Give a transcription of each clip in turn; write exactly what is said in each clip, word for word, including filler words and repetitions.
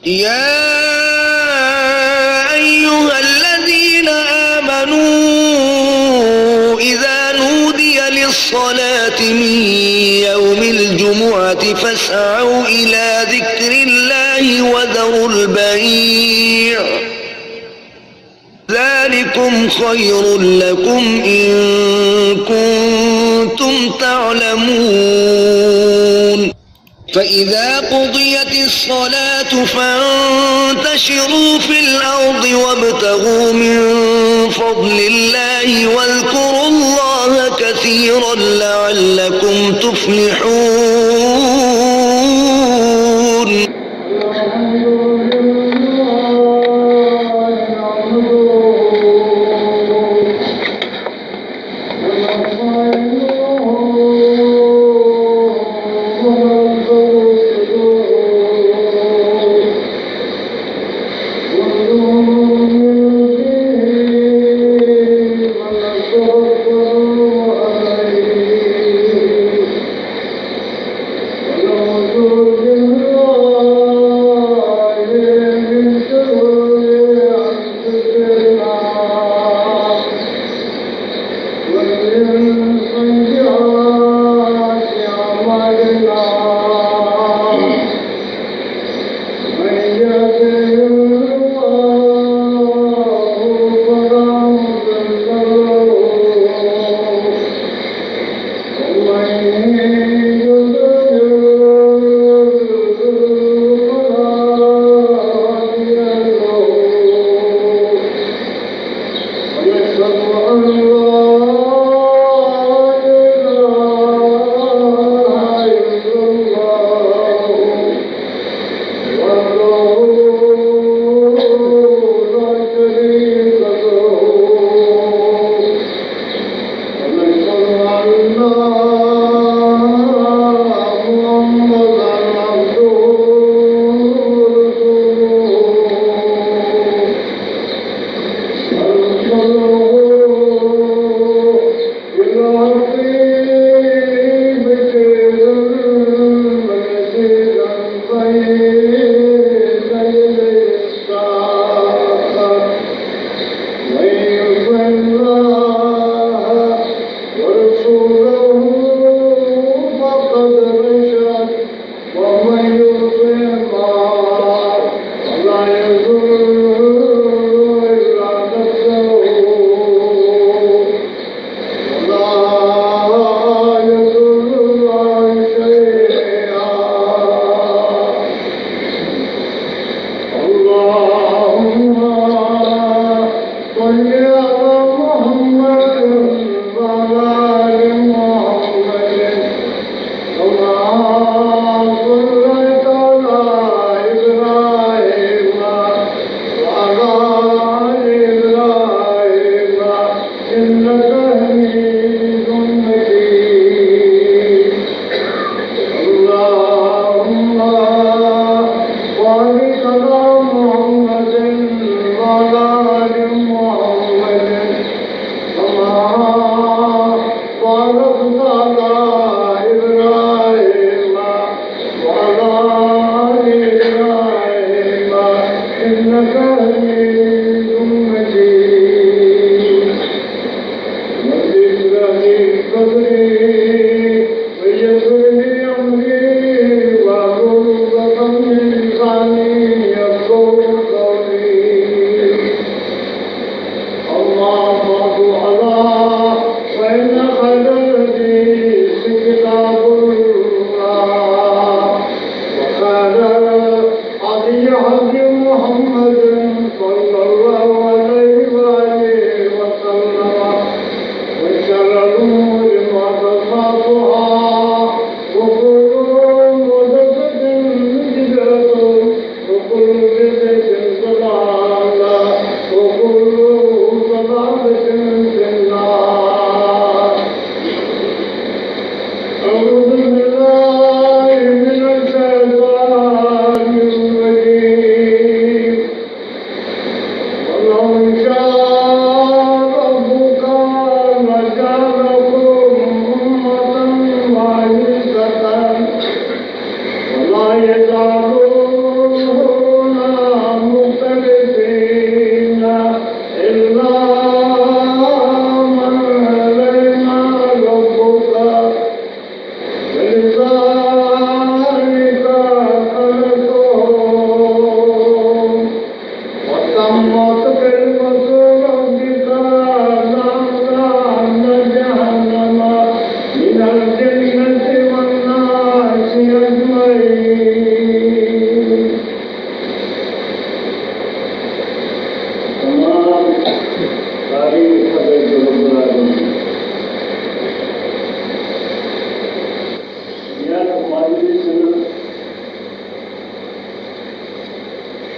يا أيها الذين آمنوا إذا نودي للصلاة من يوم الجمعة فاسعوا إلى ذكر الله وذروا البيع، ذلكم خير لكم إن كنتم تعلمون. فإذا قضيت الصلاة فانتشروا في الأرض وابتغوا من فضل الله واذكروا الله كثيرا لعلكم تفلحون.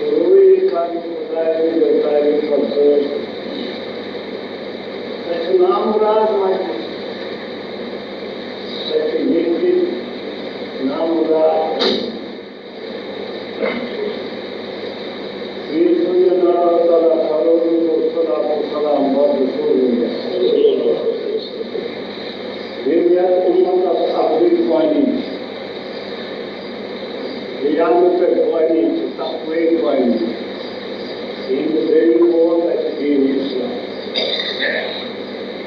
روی کرنہٕ خدایہِ ہٕنٛدِ تعریٖفس سۭتۍ۔ سۄ چھِ نامراد مجلس۔ سۄ چھِ ییٚتہِ نامراد۔ بیٚیہِ سوٗزِن اللہ تعالیٰ کروڑو صلوات و سلام بر رسول اللہ۔ ییٚمۍ یَتھ اُمتس اَکھ گٔے پانی۔ قیامت پٮ۪ٹھ وٲتۍ چھِ تقوی پٲیمٕتۍ۔ یِہِنٛدِ ذٔریعہٕ ووت اَسہِ دیٖن اِسلام۔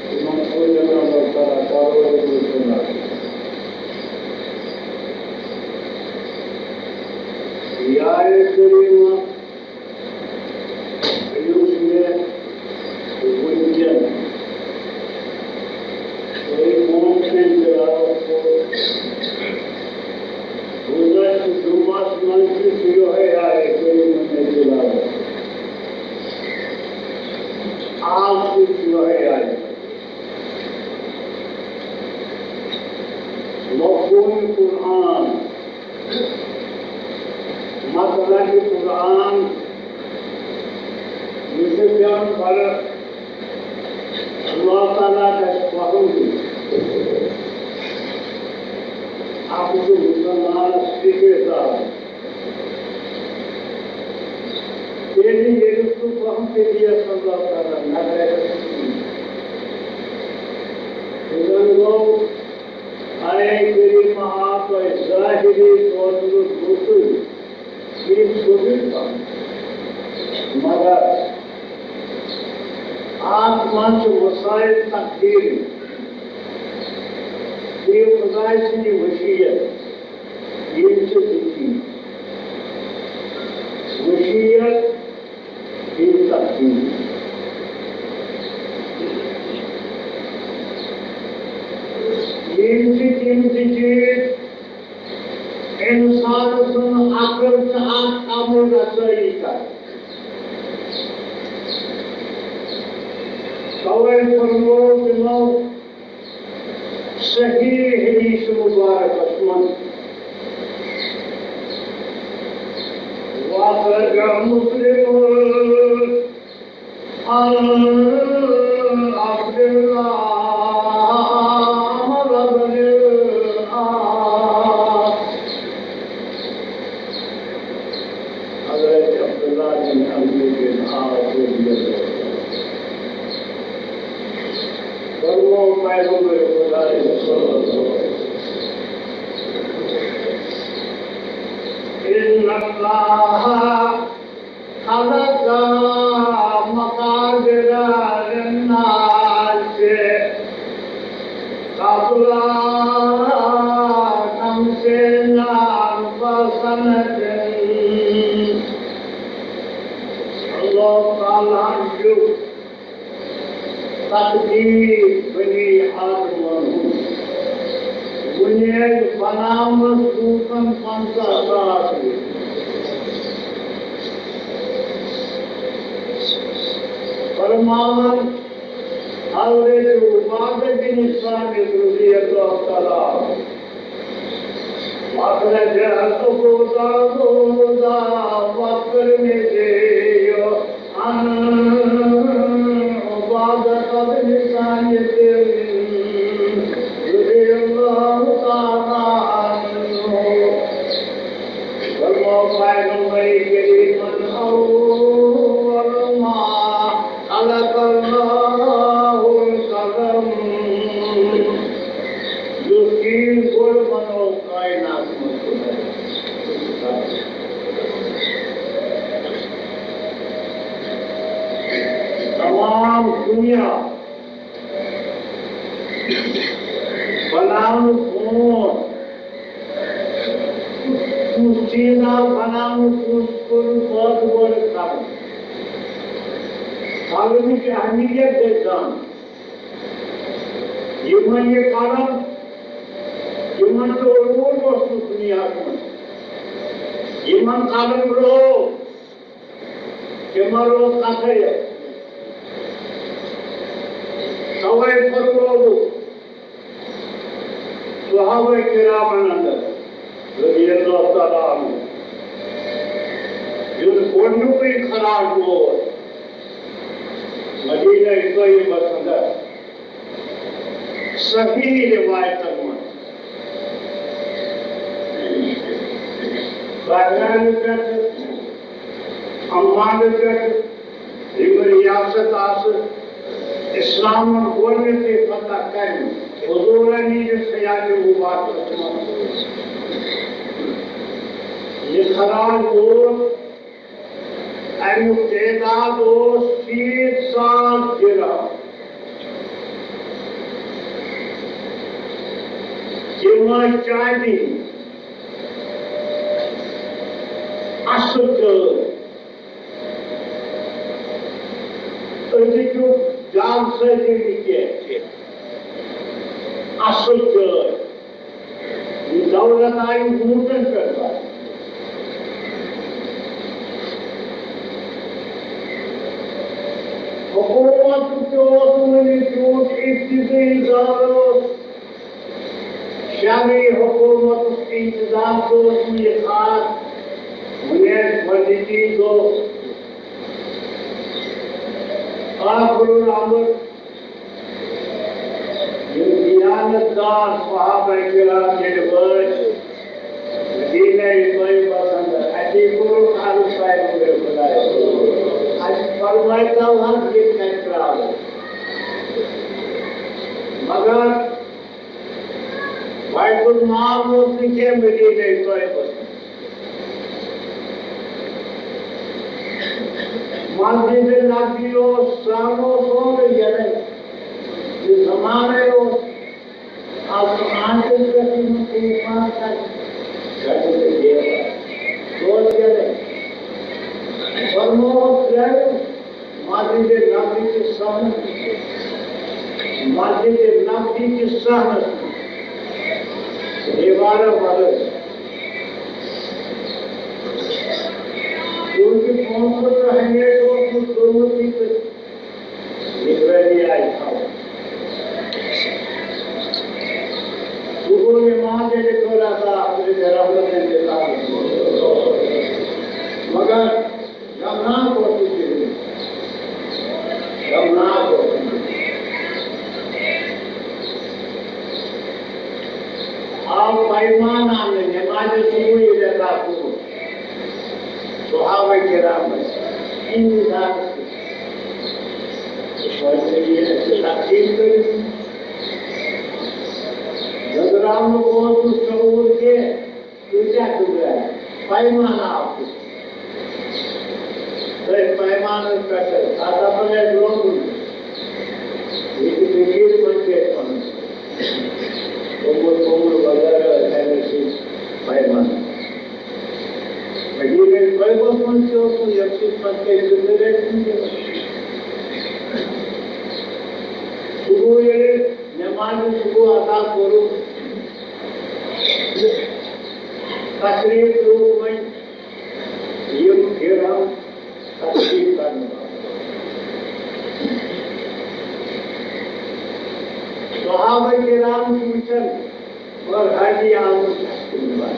تِمن سوٗزِن اللہ تعالیٰ کروڑو رسول۔ یہِ آیت کریمہ یُس مےٚ وٕنکٮ۪ن تۄہہِ برونٛٹھ کَنہِ تلاوت کوٚر، گُزشتہٕ جمعس منٛز تہِ چھُ یِہوٚے آیت کریمہ مےٚ تلاوت کوٚر۔ آز تہِ چھُ یِہوٚے آیت۔ مفہوم قرآن، مطلب قرآن، یہِ چھُ پٮ۪وان فرق۔ اللہ تعالیٰ گژھِ فہم دیُن۔ اکھ چھُ مسلمانس فکرِ تران۔ تیٚلہِ ییٚلہِ سُہ فہم تیٚلہِ یِیَس اللہ تعالیٰ نظرِ۔ زن گوٚو آیت کریمہ آو تۄہہِ ظٲہری طور روٚتُے، ٹھیٖک چھُ، مگر اتھ منٛز چھِ مسائل تقدیری۔ بیٚیہِ خدایہِ سٕنٛدِ وصیت، یِم چھِ زٕ چیٖز۔ وصیت، بیٚیہِ تقدیر۔ یِم چھِ تِم تہِ چیٖز، اِنسان سُنٛد عقل چھُ اَتھ کمٕے رسٲیی کران۔ توے فرموو تِمو صحیح حدیث مبارکس منٛز، وأخرج مسلم عن عبد الله عمرو بن العاص۔ حضرت عبداللہ بن عمرو بن عاص رضی اللہ عنہ۔ فرماؤ پیغمبر خدا صلی اللہ علیہ وسلم، ان اللہ خلق مقادير الناس قبل خمسين ألف سنة۔ اللہ تعالیٰ ہن لیوٚکھ تقدیر بنی آدمن ہُنٛد۔ بُنیاد بناونس لوٗکن پنژاہ ساس ؤری۔ فرماوان حضرت عبادہ بن صامت رضی اللہ تعالیٰ عنہ، أخرجه أبو داود والترمذي عن عبادة بن صامت رضي الله تعالى عنه۔ فرماؤ پیغمبر کریمن، اول ما خلق الله القلم۔ یُس چیٖز گۄڈٕ بنوو کائنات منٛز خدایہِ۔ تمام دُنیا بناونہٕ برونٛٹھ کُس چیٖز آو بناونہٕ، کُس کوٚرُن پٲدٕ گۄڈٕ قلم؟ قلمٕچ اہمیت گژھِ زانٕنۍ۔ یِمن یہِ قلم، یِمن تہِ عروٗج اوسمُت دُنیاہَس منٛز، یِمن قلم روو، تِمن روز کتھے یوت۔ توے فرمووُکھ صحابہ کرامن اندر رضی اللہ تعالیٰ عنہ، یُس گۄڈٕنیُکُے خراج اوس مدینہ طیبس اندر صحیح روایتن منٛز۔ بحرین پٮ۪ٹھٕ، عمان پٮ۪ٹھٕ، یِم ریاست آسہٕ اسلامن گۄڈٕنیتھٕے فتح کرِمٕتۍ، حضورن ہٕنٛدِس حیاتِ مبارکس منٛز۔ یہِ خراج اوس، امیُک تعداد اوس شیٖتھ ساس درہم۔ تِم ٲسۍ چاندِ ہٕنٛدۍ، اصل چٲنۍ۔ أزیُک جام سۭتۍ نہٕ کینٛہہ۔ اصل چٲنۍ۔ یہِ دولت آیہِ ووٹن پٮ۪ٹھ بناونہٕ۔ حکومت تہِ اوس نہٕ وُنہِ تیوٗت ابتدٲیی دور اوس۔ شرعی حکومتُک انتظام تہِ اوس نہٕ یہِ خاص۔ وُنہِ آسہِ گۄڈٕنِچی دۄہ آخر الامر۔ یِم دیانت دار صحابہ کرام ییٚلہِ وٲتۍ مدینہ طیبس اندر، اتی کوٚرُکھ عرض، اے میٛانہِ خدایہ، اَسہِ فرمٲیتو حظ، یہِ کَتہِ ترٛاوو؟ مگر بیت المال اوس نہٕ کینٛہہ مدینہ طیبس منٛز۔ مسجد نبوی اوس، سہن اوس سورُے یَلَے۔ یہِ زمانَے اوس۔ آز چھُ آنٹَس پٮ۪ٹھ یِمَن ٹھیٖک پانَس تَتہِ۔ گَرِ تہِ بیٚہوان۔ سورُے یَلَے۔ فرمووُکھ ترٛٲوِو مسجد نبوی کِس سہنَس، مسجد نبوی کِس سہنَس دیوارٕ وَرٲے۔ چوٗنٛکہِ پونٛسہٕ چھُ ہمیشہِ اوسمُت کوٚرمُت یہِ تہٕ نگرٲنی آیہِ تھاونہٕ۔ صبح نماز ییٚلہِ کٔر ادا حضرت رحمت انتقال۔ مگر غمناک اوس یہِ دِل۔ غمناک اوس یہِ دِل۔ آو پیمان اَننہٕ، نمازِ صبح ییٚلہِ ادا کوٚر۔ صحابہ کرام ٲسۍ اِنتظارَس منٛز۔ تقسیٖم کٔرِتھ۔ گٔنٛزراونُک اوس نہٕ شعوٗر کینٛہہ۔ کۭتیٛاہ گٔنٛزرایہِ؟ پیمانہٕ آو کُس؟ تٔتھۍ پیمانَس پٮ۪ٹھ ٲسۍ۔ تَتھ دَپان ٲسۍ لوگُن۔ یہِ تہِ کٔشیٖرِ منٛز چھِ أسۍ وَنان۔ توٚمُل، توٚمُل وغیرہ ٲسۍ اَمے سۭتۍ پیمانہٕ۔ مدیٖنہ طیبس منٛز تہِ اوس نہٕ ییٚمہِ سۭتۍ پَتہٕ کٔرۍ زٕ تہٕ رٔٹۍ تِم تہِ۔ صُبحٲے ییٚلہِ نٮ۪مازِ صُبح ادا کوٚرُکھ، تقریٖب ترٛووُکھ وۄنۍ یِم درہم تقسیٖم کرنہٕ باپتھ۔ صحابہ کرام چھِ وٕچھان، اور حاجی عامر چھُ اَسہِ کُن یِوان۔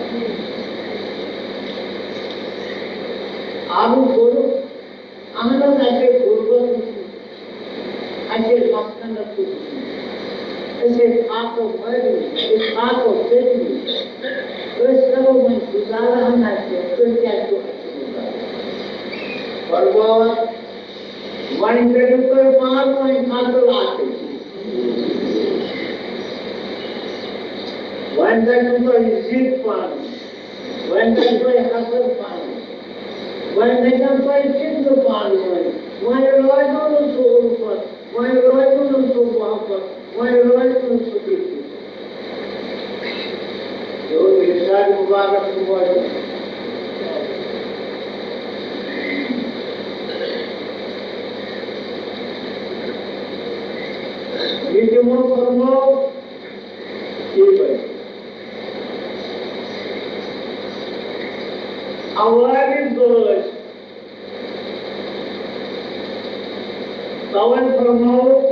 عامر کوٚرُکھ، اہن حظ، اَسہِ چھِ غُربت وٕچھمٕژ، اَسہِ چھِ مسکنت تہِ وٕچھمٕژ، أسۍ ٲسۍ فاقو مٲرۍمٕتۍ، أسۍ ٲسۍ فاقو ژٔٹمٕتۍ، أسۍ کَرو وۄنۍ گُزارٕ ہنا کینٛہہ، تُہۍ کیٛاہ چھِو اَسہِ گُزارٕ؟ فرماوان، وۄنۍ کٔرِو تُہۍ پانہٕ ؤنۍ قتل اَتھ۔ وۄنۍ گژھِ تۄہہِ ضد پانہٕ ؤنۍ۔ وۄنۍ گژھِ تۄہہِ حسد پانہٕ ؤنۍ۔ وۄنۍ گژھن تۄہہِ فتنہٕ پانہٕ ؤنۍ۔ وۄنۍ روزیو نہٕ سُہ اُلفت۔ وۄنۍ روزیو نہٕ سُہ محبت۔ وۄنۍ روزیو نہٕ سُہ دِل۔ یہِ اوس ارشاد مبارک صٲب۔ یہِ تِمو فرموو، یہِ بَنہِ۔ عوارض ٲسۍ۔ توے فرموو،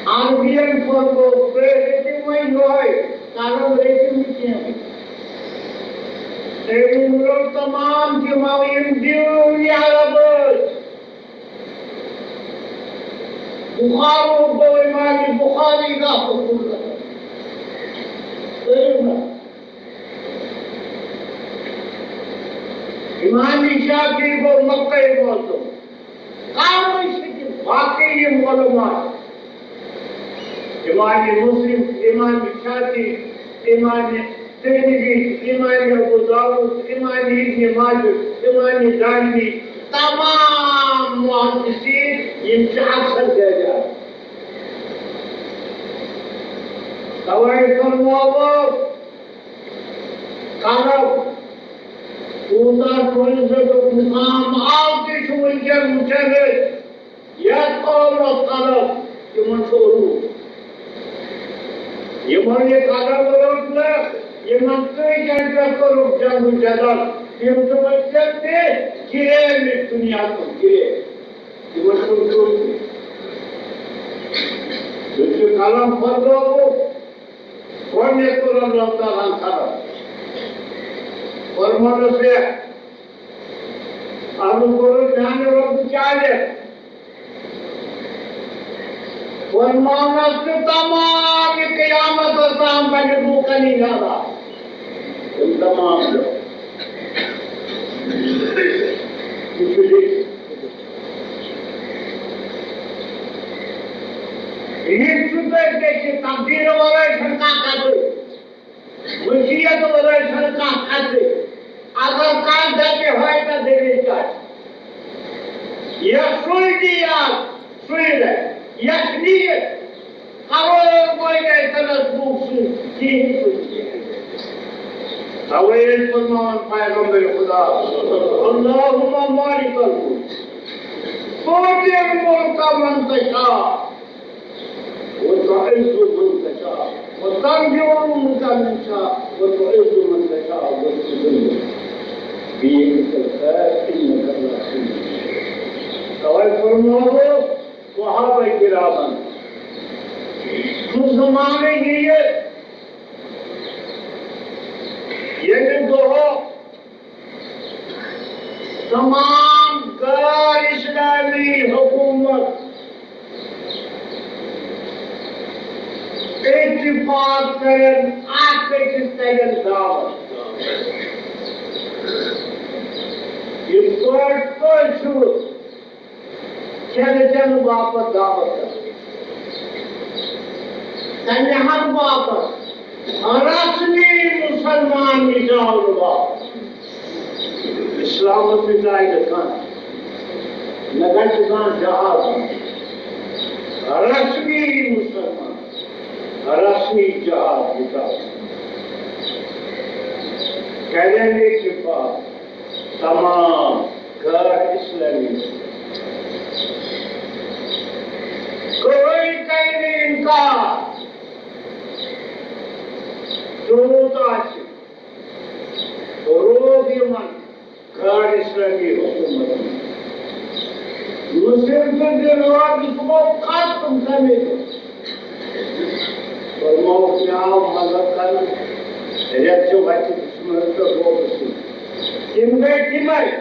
عربین فرموو، تُہۍ رٔٹِو وۄنۍ یِہوٚے، قلم رٔٹِو نہٕ کینٛہہ۔ تٔمۍ ووٚن تمام تِم یِم دِوی عرب ٲسۍ۔ بخارُک گوٚو امام بخاری رحمۃ اللہ۔ تٔمۍ ووٚن۔ امام شافعی گوٚو مکہ معظم۔ کم چھِ تِم باقٕے یِم علماء، امام مسلم، امام شافعی، امام ترمذی، امام ابو داؤد، امام ابن ماجہ، امام دارمی، تمام محدثین یِم چھِ اکثر گرِ آسان۔ توے فرماوو، قلم کوٗتاہ ٹھوٗلہِ زیُٹُک مُقام آو تہِ چھُ وٕنکیٚن وٕچھان أسۍ۔ یَتھ قومَس قلم، تِمَن چھُ عروٗج۔ یِمَن یہِ قلم روٚٹ نہ، یِمَن کۭتیٛاہ پٮ۪ٹھ کوٚرُکھ جنگ و جدل، تِم چھِ وٕنکیٚن تہِ گِریمٕتۍ دُنیا کُن، گِرے۔ تِمَن چھُنہٕ تیُتھ تہِ۔ یُتھ یہِ قلم پھۄتلووُکھ، گۄڈٕنیتھ کوٚر اللہ تعالیٰ ہن خلق۔ فرموونس، ہے، عرض کوٚرُن میانہِ رۄبہٕ چانہِ۔ فرموونس تہٕ تمام یہِ قیامتس تام بنہِ لوٗکن ہٕنٛدۍ حالات۔ تِم تمام لوٗکھ۔ یہِ چھُ لیکھِتھ۔ یہِ چھُ تۄہہِ لیکھِتھ، تقدیٖر ورٲے چھَنہٕ کانٛہہ کتھٕے۔ مشیت ورٲے چھَنہٕ کانٛہہ کتھٕے۔ اگر کانٛہہ دَپہِ، ہاے نہ دٔلیٖل کیٛاہ چھِ؟ یَتھ سُے دِیہِ اَتھ، سُے رَٹہِ۔ یَتھ نِیہِ، کروڑ گوٚو ییٚتہِ تَنَس لوٗکھ سُہ کِہیٖنۍ سُہ نہٕ کِہیٖنۍ۔ تَوَے ٲسۍ فرماوان پیغمبر خدا، اللہم مالک الملک، تؤتی الملک من تشاء، وتعز من تشاء، وتنزع ملک من تشاء، وتعز من تشاء، وتذل بيدك الخير، إنك على كل شيء۔ تَوَے فرموو صحابہ کرامن، سُہ زمانہٕ یِیہِ، ییٚمہِ دۄہ تمام غیر اسلامی حکومت اتفاق کرن، اکھ أکِس کرن دعوت۔ یِتھ پٲٹھۍ تُہۍ چھِو کھٮ۪نہٕ چٮ۪نہٕ باپتھ دعوت کران۔ تمہِ حق باپتھ رسمی مسلمان مِٹاونہٕ باپتھ۔ اسلامس مِٹایہِ نہٕ کانٛہہ۔ مےٚ گژھِ کانٛہہ جہاد۔ رسمی مسلمان، رسمی جہاد مِٹاونہٕ۔ کرن اتفاق تمام غیر اسلامی۔ کٕہٕنۍ کرِ نہٕ انکار۔ تیوٗت آسہِ فروغ یِمن غیر اسلامی حکومتن۔ مسلم تہٕ دِنوار، یہِ چھُ گوٚو ختم تَمے دۄہ۔ فرمووُکھ، مےٚ آو مذہب کرنہٕ، رٮ۪تھ چھِ وَتہِ دُشمَنَن پٮ۪ٹھ روزٕ سۭتۍ۔ تِم گٔے تِمَے،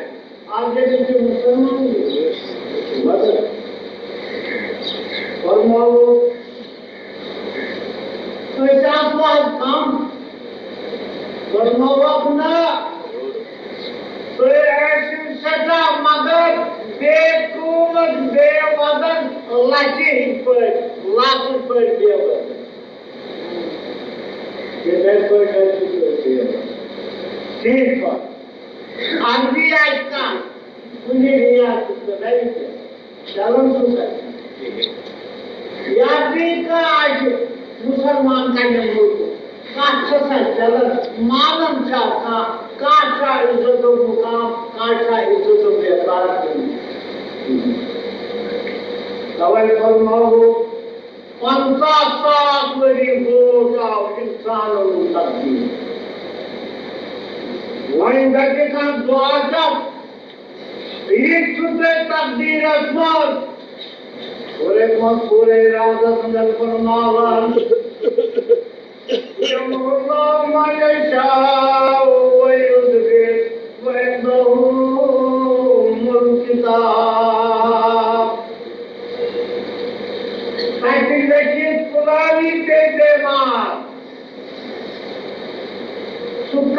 اَتھ گٔے نہٕ تِم مُسلمان مگر فرمووُکھ، أسۍ آسو حظ کم؟ فرمووُکھ، نہ، تُہۍ ٲسِو سٮ۪ٹھاہ مگر بے قۭمت، بے وزن، لَژِ ہِنٛدۍ پٲٹھۍ، لَژٕ پٲٹھۍ بے وزن۔ یِتھَے پٲٹھۍ ٲسِو تُہۍ بے وزن۔ ٹھیٖک پٲٹھۍ۔ عربی آسہِ کانٛہہ، کُنہِ ریاستہٕ پٮ۪ٹھ آسہِ کینٛہہ۔ چلان چھُ سا؟ یا بیٚیہِ کانٛہہ آسہِ مُسلمان کَنہِ مُلکُک، کَتھ چھےٚ سا چلان؟ مانان چھا کانٛہہ؟ کانٛہہ چھا عزتُک مُقام؟ کانٛہہ چھا عزتُک ویپار کٕنُن؟ تَوَے فرماوو، پنٛژاہ ساس ؤری برونٛٹھ آو اِنسانَن ہُنٛد تقدیٖر۔ وۄنۍ گژھِ کانٛہہ دُعا کَتھ؟ یہِ تہِ چھُ تۄہہِ تقدیٖرس منٛز۔ سورہ منصور ارادس اندر فرماوان، یمحو اللہ ما یشاء و یثبت۔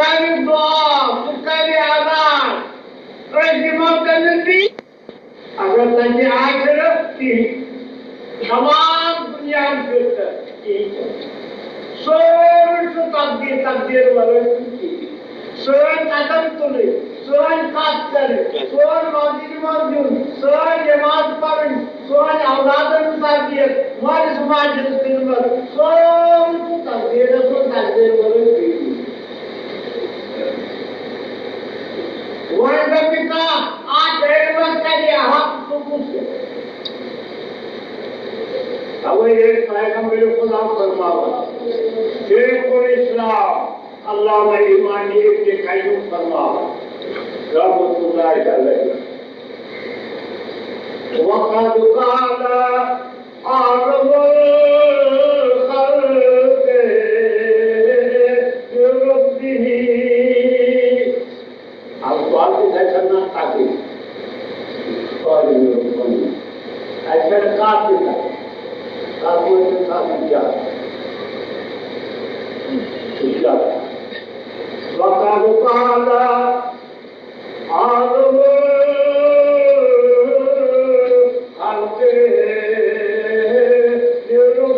کرِ دعا، سُہ کرِ اذان، أسۍ دِمو تٔمِس بیٚیہِ۔ اگر تَتہِ آخرت کِہیٖنۍ، تمام دُنیاہَن فِرقَن کِہیٖنۍ۔ سورُے چھُ تقدیٖر، تقدیٖر وَرٲے چھُنہٕ کِہیٖنۍ۔ سٲنۍ قدم تُلٕنۍ، سٲنۍ کَتھ کَرٕنۍ، سون مسجدِ منٛز یُن، سٲنۍ نٮ۪ماز پَرٕنۍ، سٲنۍ اولادَن ہٕنٛز تربیت، مٲلِس ماجہِ ہٕنٛز خدمت، سورُے چھُ تقدیٖرَس منٛز، تقدیٖر وَرٲے کِہیٖنۍ۔ وۄنۍ دَپہِ کانٛہہ، اَتھ علمَس کَرِ حق، سُہ کُس چھُ؟ تَوَے ٲسۍ پیغمبر خدا فرماوان، شیخ الاسلام علامہ امام ابن قیم فرماوان، رحمۃ اللہ علیہ، وقد قال عالم الخلق بربه۔ اب بات ہے کرنا تاکہ عالم الخلق۔ اچھا، کافی تھا۔ کافی تھا، کافی کیا؟ کیا؟ وقد قال عالم الخلق بربه۔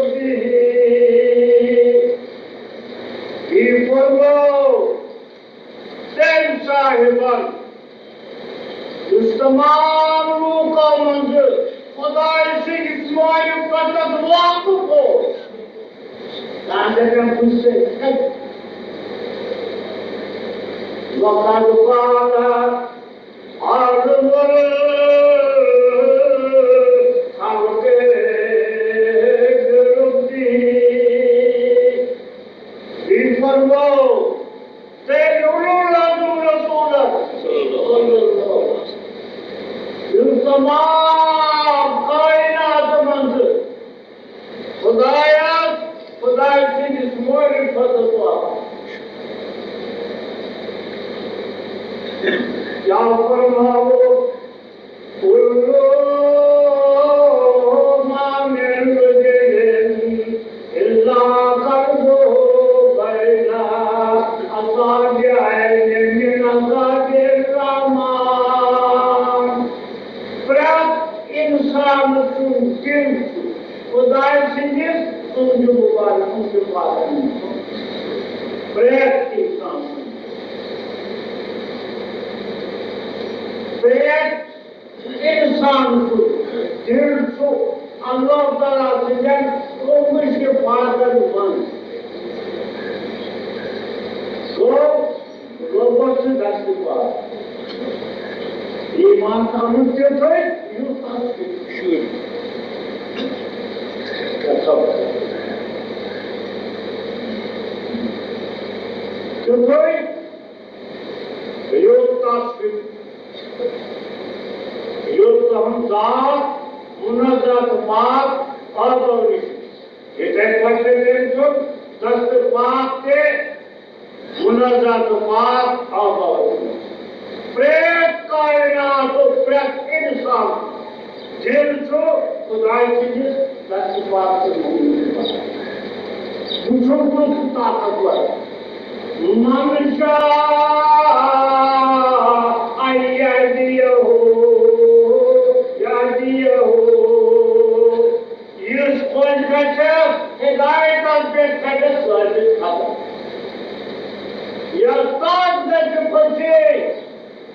یہ فرماو تٔمۍ صاحبن، یُس تمام لوٗکو منٛزٕ خۄداے سٕنٛدِس معرفتس واقف اوس۔ تاں دَپن کُنہِ سۭتۍ کَتہِ؟ وقد قال عالم الخلق بربه۔ بیٚیہِ فرموو تٔمۍ اولو العزم رسولن، یُس تمام کائنات منٛزٕ خدایس، خدای سٕنٛدِس معرفتس واپس۔ کیٛاہ فرماوو؟ كل ما من رجل إلا قلبه بين أصابعين من أصابع الرحمن۔ پرٛٮ۪تھ اِنسان سُنٛد دِل چھُ خۄداے سٕنٛدِس اونٛگجہِ مُبارک، اونٛگجہِ پاتھرَن منٛز۔ پرٛٮ۪تھ اِنسان سُنٛد۔ پرٛٮ۪تھ اِنسان سُنٛد دِل چھُ اللہ تعالیٰ سٕنٛدٮ۪ن اونٛگجہِ پاتھرَن منٛز۔ گوٚو، رۄبَس چھِ دَستہِ پاتھ۔ ایمان تھاوُن تیُتھُے، یُتھ تَس چھُ شُرۍ۔ تیُتھُے، یُتھ تَس چھُ، یُتھ تُہُنٛد ذات منزہ تہٕ پاک آبو نِش۔ یِتھَے پٲٹھۍ چھُ تٔمۍ سُنٛد دَستہِ پاک تہِ منزہ تہٕ پاک آباد۔ پرٛٮ۪تھ کائناتُک، پرٛٮ۪تھ اِنسان دِل چھُ خۄداے سٕنٛدِس دَستہِ پاک تہٕ مُبیٖنُک۔ وٕچھُن کُس چھُ طاقتور۔ من شاء أن يهديه يهديه۔ یُس خۄش گژھِ، ہدایتس پٮ۪ٹھ تھٲوِتھ ثٲبت قدم۔ یۄس تس گژھِ خۄشی،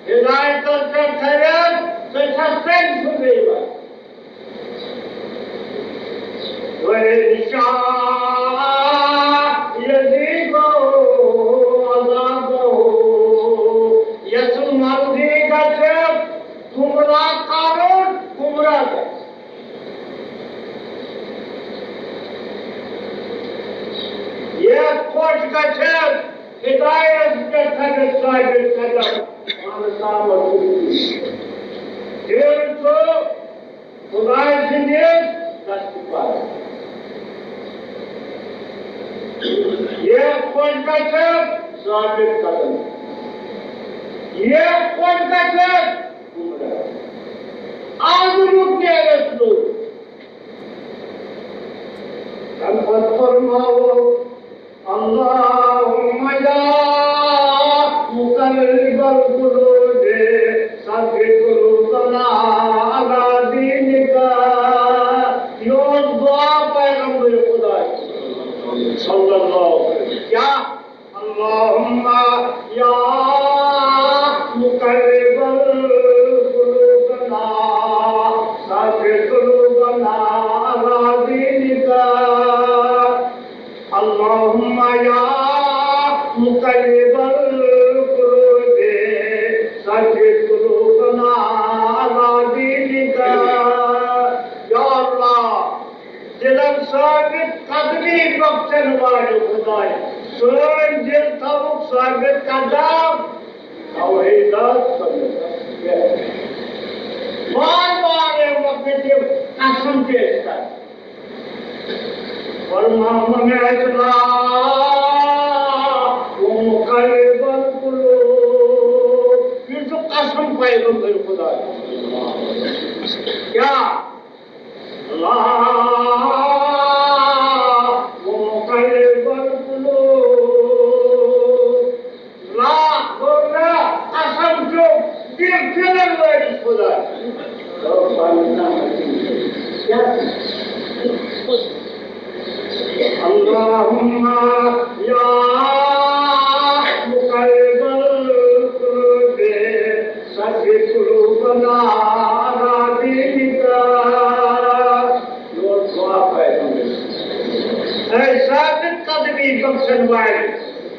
ہدایتس پٮ۪ٹھ تھٲوِتھ، سۄ چھےٚ تٔمۍ سٕنٛزٕے وَتھ۔ وَإِنْ شَاءَ يُذِيقْهُ عَذَابَهُ۔ یَس مرضی گژھِ گمراہ کرُن، گمراہ گژھِ۔ یتھ خۄش گژھٮ۪س، ہدایتس پٮ۪ٹھ تھٲوِتھ ثٲبت قدم، پانس تام وۄتھُن۔ دِل چھُ خۄداے سٕنٛدِس دستہٕ پتھ۔ یتھ خۄش گژھٮ۪س، ثٲبت قدم۔ یتھ خۄش گژھٮ۪س، گمراہ۔ آزُک نیرٮ۪س لوٚگ۔ تَمہِ پتہٕ فرماوو، اللهم يا القلوب ثبت قلوبنا على دينك۔ یہِ اوس دُعا پیغمبر خدا صلی اللہ علیہ وسلم۔ کیا؟ اللهم يا مقلب القلوبنا ثبت قلوبنا على دينك۔ اللهم يا مقلب القلوب ثبت قلوبنا على دينك۔ یا اللہ، دلن ثابت قدمی بخشن والے خدایا، سٲنۍ دل تھاوُکھ ثابت قدم توحیدس سنتس پٮ۪ٹھ۔ بار بار ییٚمہِ وقتہٕ تِم قسم پیش کران، فرماوان اصلاح و مقلب القلوب۔ یہِ چھُ قسم پیغمبر خدا۔ کیا؟ اللہ و مقلب القلوب۔ لا، گوٚو نہ، قسم چھُ دِل دِلن وٲلِس خدایس۔ اللهم يا مقلب القلوب ثبت قلوبنا على دينك۔ یور دعا پیغمبر۔ اے ثابت قدمی بخشن والے،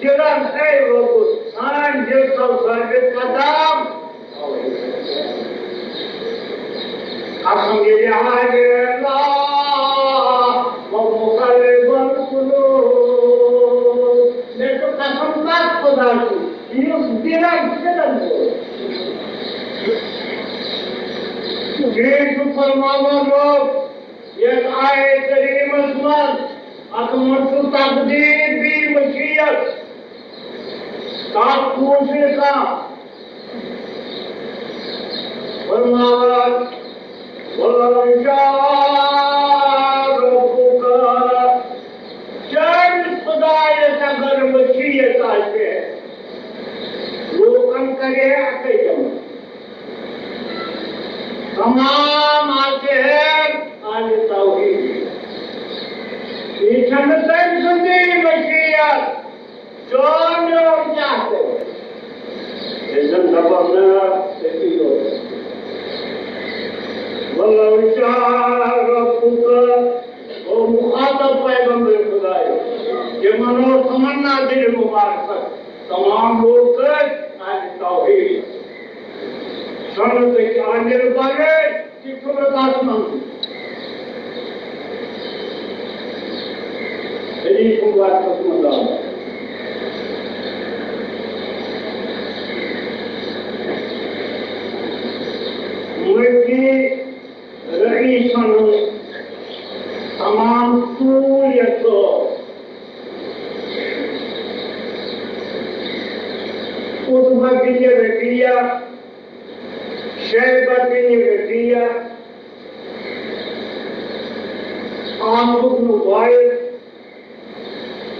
دلن اے رب، سان دل تھاو ثابت قدم۔ قسم ییٚلہِ آیہِ لا و مقلب القلوب۔ مےٚ چھُ قسم تَتھ خۄداے سُنٛد، یُس دِلن دِلن وول۔ ٹھیٖک چھُ فرماوان رب، یتھ آیت کریمس منٛز، اتھ منٛز چھُ تقدیر بیٚیہِ مشیت۔ تتھ کُن چھُنہٕ کانٛہہ۔ فرماوان، "ولو شاء ربک"، چٲنِس خدایس اگر مشیت آسہِ، لوٗکن کرِ ہے اکے جمع۔ تمام آسہِ ہے اہل توحید۔ یہِ چھنہٕ تٔمۍ سٕنٛزٕے مشیت۔ چون میون کیٛاہ کرِ؟ ییٚلہِ زن دپان نہ، تٔتی یوت۔ ولو شاء ربک، گوٚو مخاطب پیغمبر خدای۔ یِمن اوس تمنا دِلہِ مبارکس۔ تمام لوگ کٔرۍ اہل توحید۔ سنتٕکۍ عامل بنٲوۍ۔ تہِ چھُ نہٕ تَتھ منٛز۔ حدیث مبارکس منٛز آو۔ مکی رئیسن ہُنٛد تمام ٹوٗل یَتھ سُہ عتبہ بن ربیعہ، شیبہ بن ربیعہ، عاص بن وائل،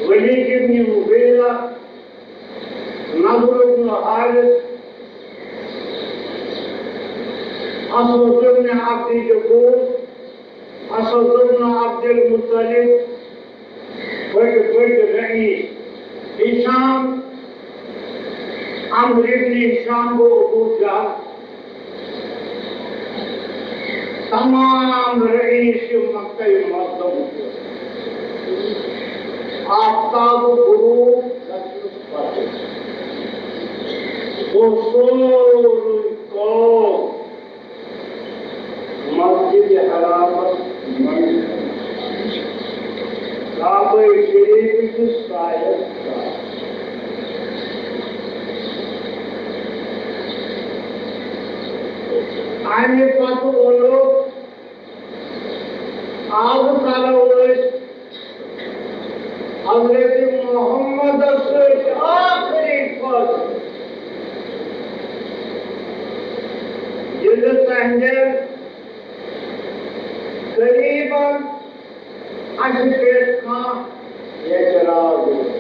ولید بن مغیرہ، نضر بن حارث، اسود بن عبد یغوث، اسود بن عبد المطلب، بڑ بڑ رئیس، ہشام، عمرو ابن ہشام گوٚو ابو جہل، تمام رئیس مکہ معظم، آفتاب غروب گژھنس پتہٕ گوٚو سورُے قوم مسجد حرامس منٛز، کعبہ شریف کِس سایس تل۔ امہِ پتہٕ ووٚنُکھ، از کرو أسۍ حضرت محمدس سۭتۍ آخری فٲصلہٕ۔ ییٚلہِ تہنٛدٮ۪ن قریبن اسہِ پٮ۪ٹھ کانٛہہ اعتراض اوس۔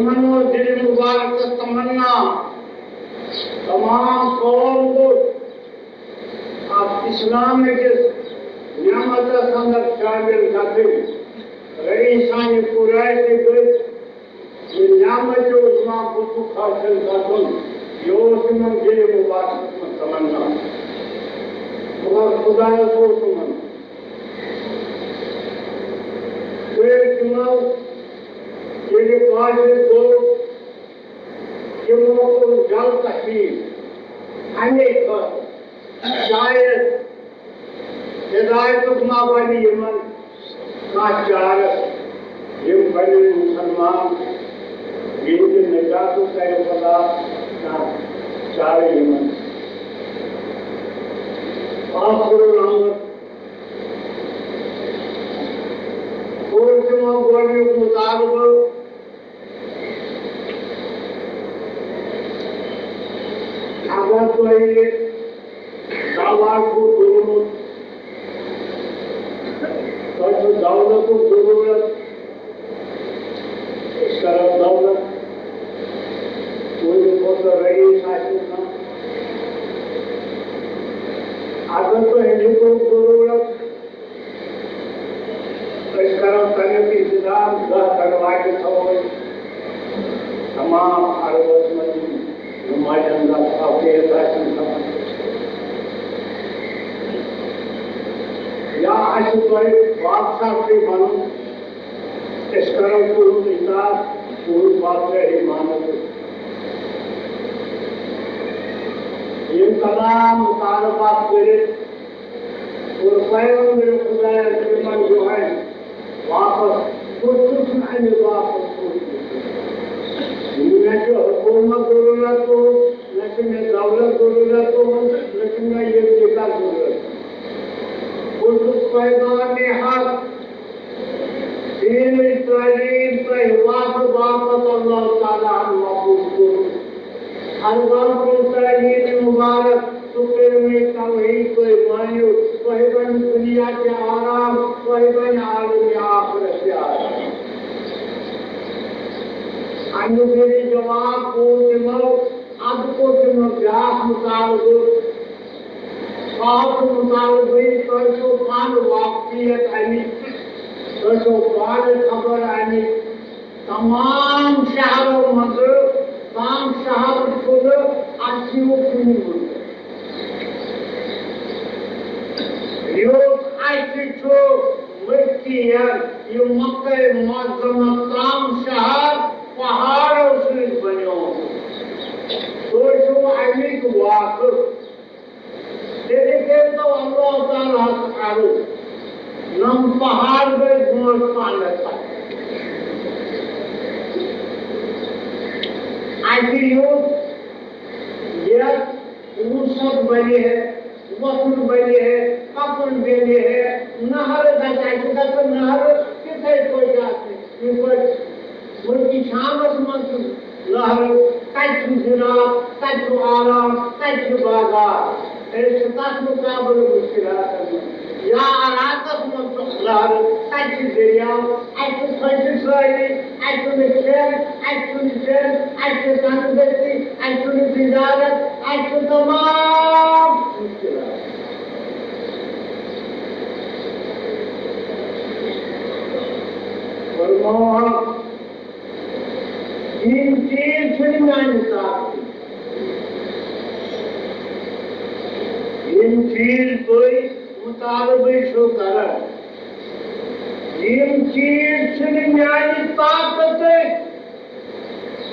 تِمن اوس دِلہِ مُبارکس تمنا، تمام قوم گوٚژھ اتھ اسلام کِس نعمتس اندر شٲمِل گژھٕنۍ۔ رئیسانِ قریش تہِ گٔژھۍ یہِ نعمتِ عظمیٰ گوٚژھُکھ حٲصِل گژھُن۔ یہِ اوس تِمن دِلہِ مُبارکس منٛز تمنا۔ مگر خدایس اوس تِمن۔ پھر تِمو ییٚلہِ قٲصد گوٚو، تِمو کوٚر جلد تشریف اَمے خٲطرٕ، شاید ہدایتُک ما بنہِ یِمن کانٛہہ چارس، یِم بنن مُسلمان، یِہنٛدِ نجاتُک کرِ خدا کانٛہہ چارٕ یِمن۔ آخر الامر کوٚر تِمو گۄڈٕنیُک مُطالبہٕ، اگر تۄہہِ دعوا چھُو کوٚرمُت، تۄہہِ چھُو دولتُک ضروٗرت، أسۍ کرو دولت، تُہنٛدِ کھۄتہٕ رئیس آسہِ نہٕ کانٛہہ۔ اگر تۄہہِ رِزقُک ضروٗرت، أسۍ کرو تَمیُک انتظام، دَہ دروازٕ تھاوو أسۍ تمام عربس منٛز، یِم نمایندہ فقیٖر آسن سپدان۔ یا آسہِ تۄہہِ بادشاہ تہِ بنُن، أسۍ کرو تُہُنٛد اطاعت، تُہُنٛد بادشاہی مانو۔ یِم تمام مطالبات کٔرِتھ اور پیغمبر خدایَن تِمن دۄہَن واپس، بہٕ چھُس نہٕ اَمہِ واپس سوٗزمُت۔ نہ چھُ حکوٗمت ضروٗرت تُہُنٛد، نہ چھُ مےٚ دولت ضروٗرت تُہُنٛد، نہ چھُ مےٚ یہِ ذِکر ضروٗرت۔ بہٕ چھُس پیغام حق، دینٕچ تعلیٖم تۄہہِ وقت باپتھ اللہ تعالیٰ ہن مقبوٗل کوٚرمُت۔ اربابُل تعلیٖم مُبارک، سُہ کٔرِو مےٚ توحیٖد تُہۍ مٲنِو، تۄہہِ بنہِ دُنیا تہِ آرام، تۄہہِ بنہِ عالمِ آخرت تہِ آرام۔ اَمیُک ییٚلہِ جواب کوٚر تِمو، اَدٕ کوٚر تِمو بیٛاکھ مُطالبہٕ، خاص مُطالبہٕ، تۄہہِ چھو پانہٕ واقفیت اَمِچ، تۄہہِ چھو پانہٕ خبر اَمِچ۔ تمام شہرو منٛزٕ کانٛہہ شہر چھُنہٕ اَسہِ ہیوٗ کُنہِ منٛزٕ۔ یُس اَسہِ چھُ مٔکیَن، یہِ مکہ معظمہ تام شہر پہاڑو سۭتۍ بنیومُت۔ تُہۍ چھِو اَمِکۍ واقف۔ تیٚلہِ کٔرۍتو اللہ تعالیٰ ہَس عرض، یِم پہاڑ گٔے برونٛٹھ پہنَس پَتہٕ۔ اَسہِ یُتھ یَتھ وُسعت بَنہِ ہے، وۄتھُن بَنہِ ہے، پَکُن بَنہِ ہے، نہر گژھِ، اَسہِ گژھِ نہر تِتھَے پٲٹھۍ آسٕنۍ، یِتھ پٲٹھۍ مُلکہِ شامس منٛز چھُ نہر، تتہِ چھُ زِراعت، تتہِ چھُ آرام، تتہِ چھُ بازار۔ أسۍ چھِ تتھ مُقابلہٕ مُشکِلاتن منٛز۔ یا عراقس منٛز چھُ نہر، تتہِ چھُ دٔریاو، اتہِ چھُ خۄشِک سٲلی، اتہِ چھُنہٕ کھٮ۪ن، اتہِ چھُنہٕ چٮ۪ن، اتہِ چھِ تنگدستی، اتہِ چھُنہٕ تجارت، اتہِ چھُ تمام مُشکِلات۔ فرمووہَکھ، یِم چیٖز چھِنہٕ میانہِ طاقتٕکۍ۔ یِم چیٖز تُہۍ مُطالبہٕ چھِو کران، یِم چیٖز چھِنہٕ میانہِ طاقتٕکۍ۔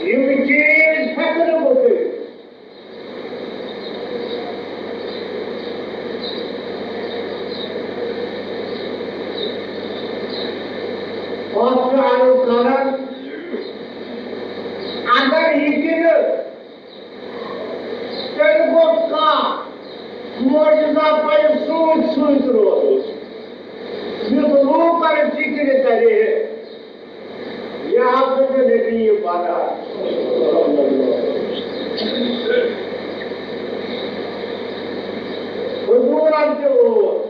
یِم چیٖز ہٮ۪کہٕ نہٕ بہٕ کٔرِتھ۔ پتھ چھُ عرض کران، اگر یہِ تہِ نہٕ، تیٚلہِ گوٚو کانٛہہ معجزہ پَزِ سۭتۍ سۭتۍ روزُن، یُتھ لوٗکن ذِکرِ کرِ۔ یہِ ہسا چھُ نبی پاک۔ حضوٗرن تہِ اوس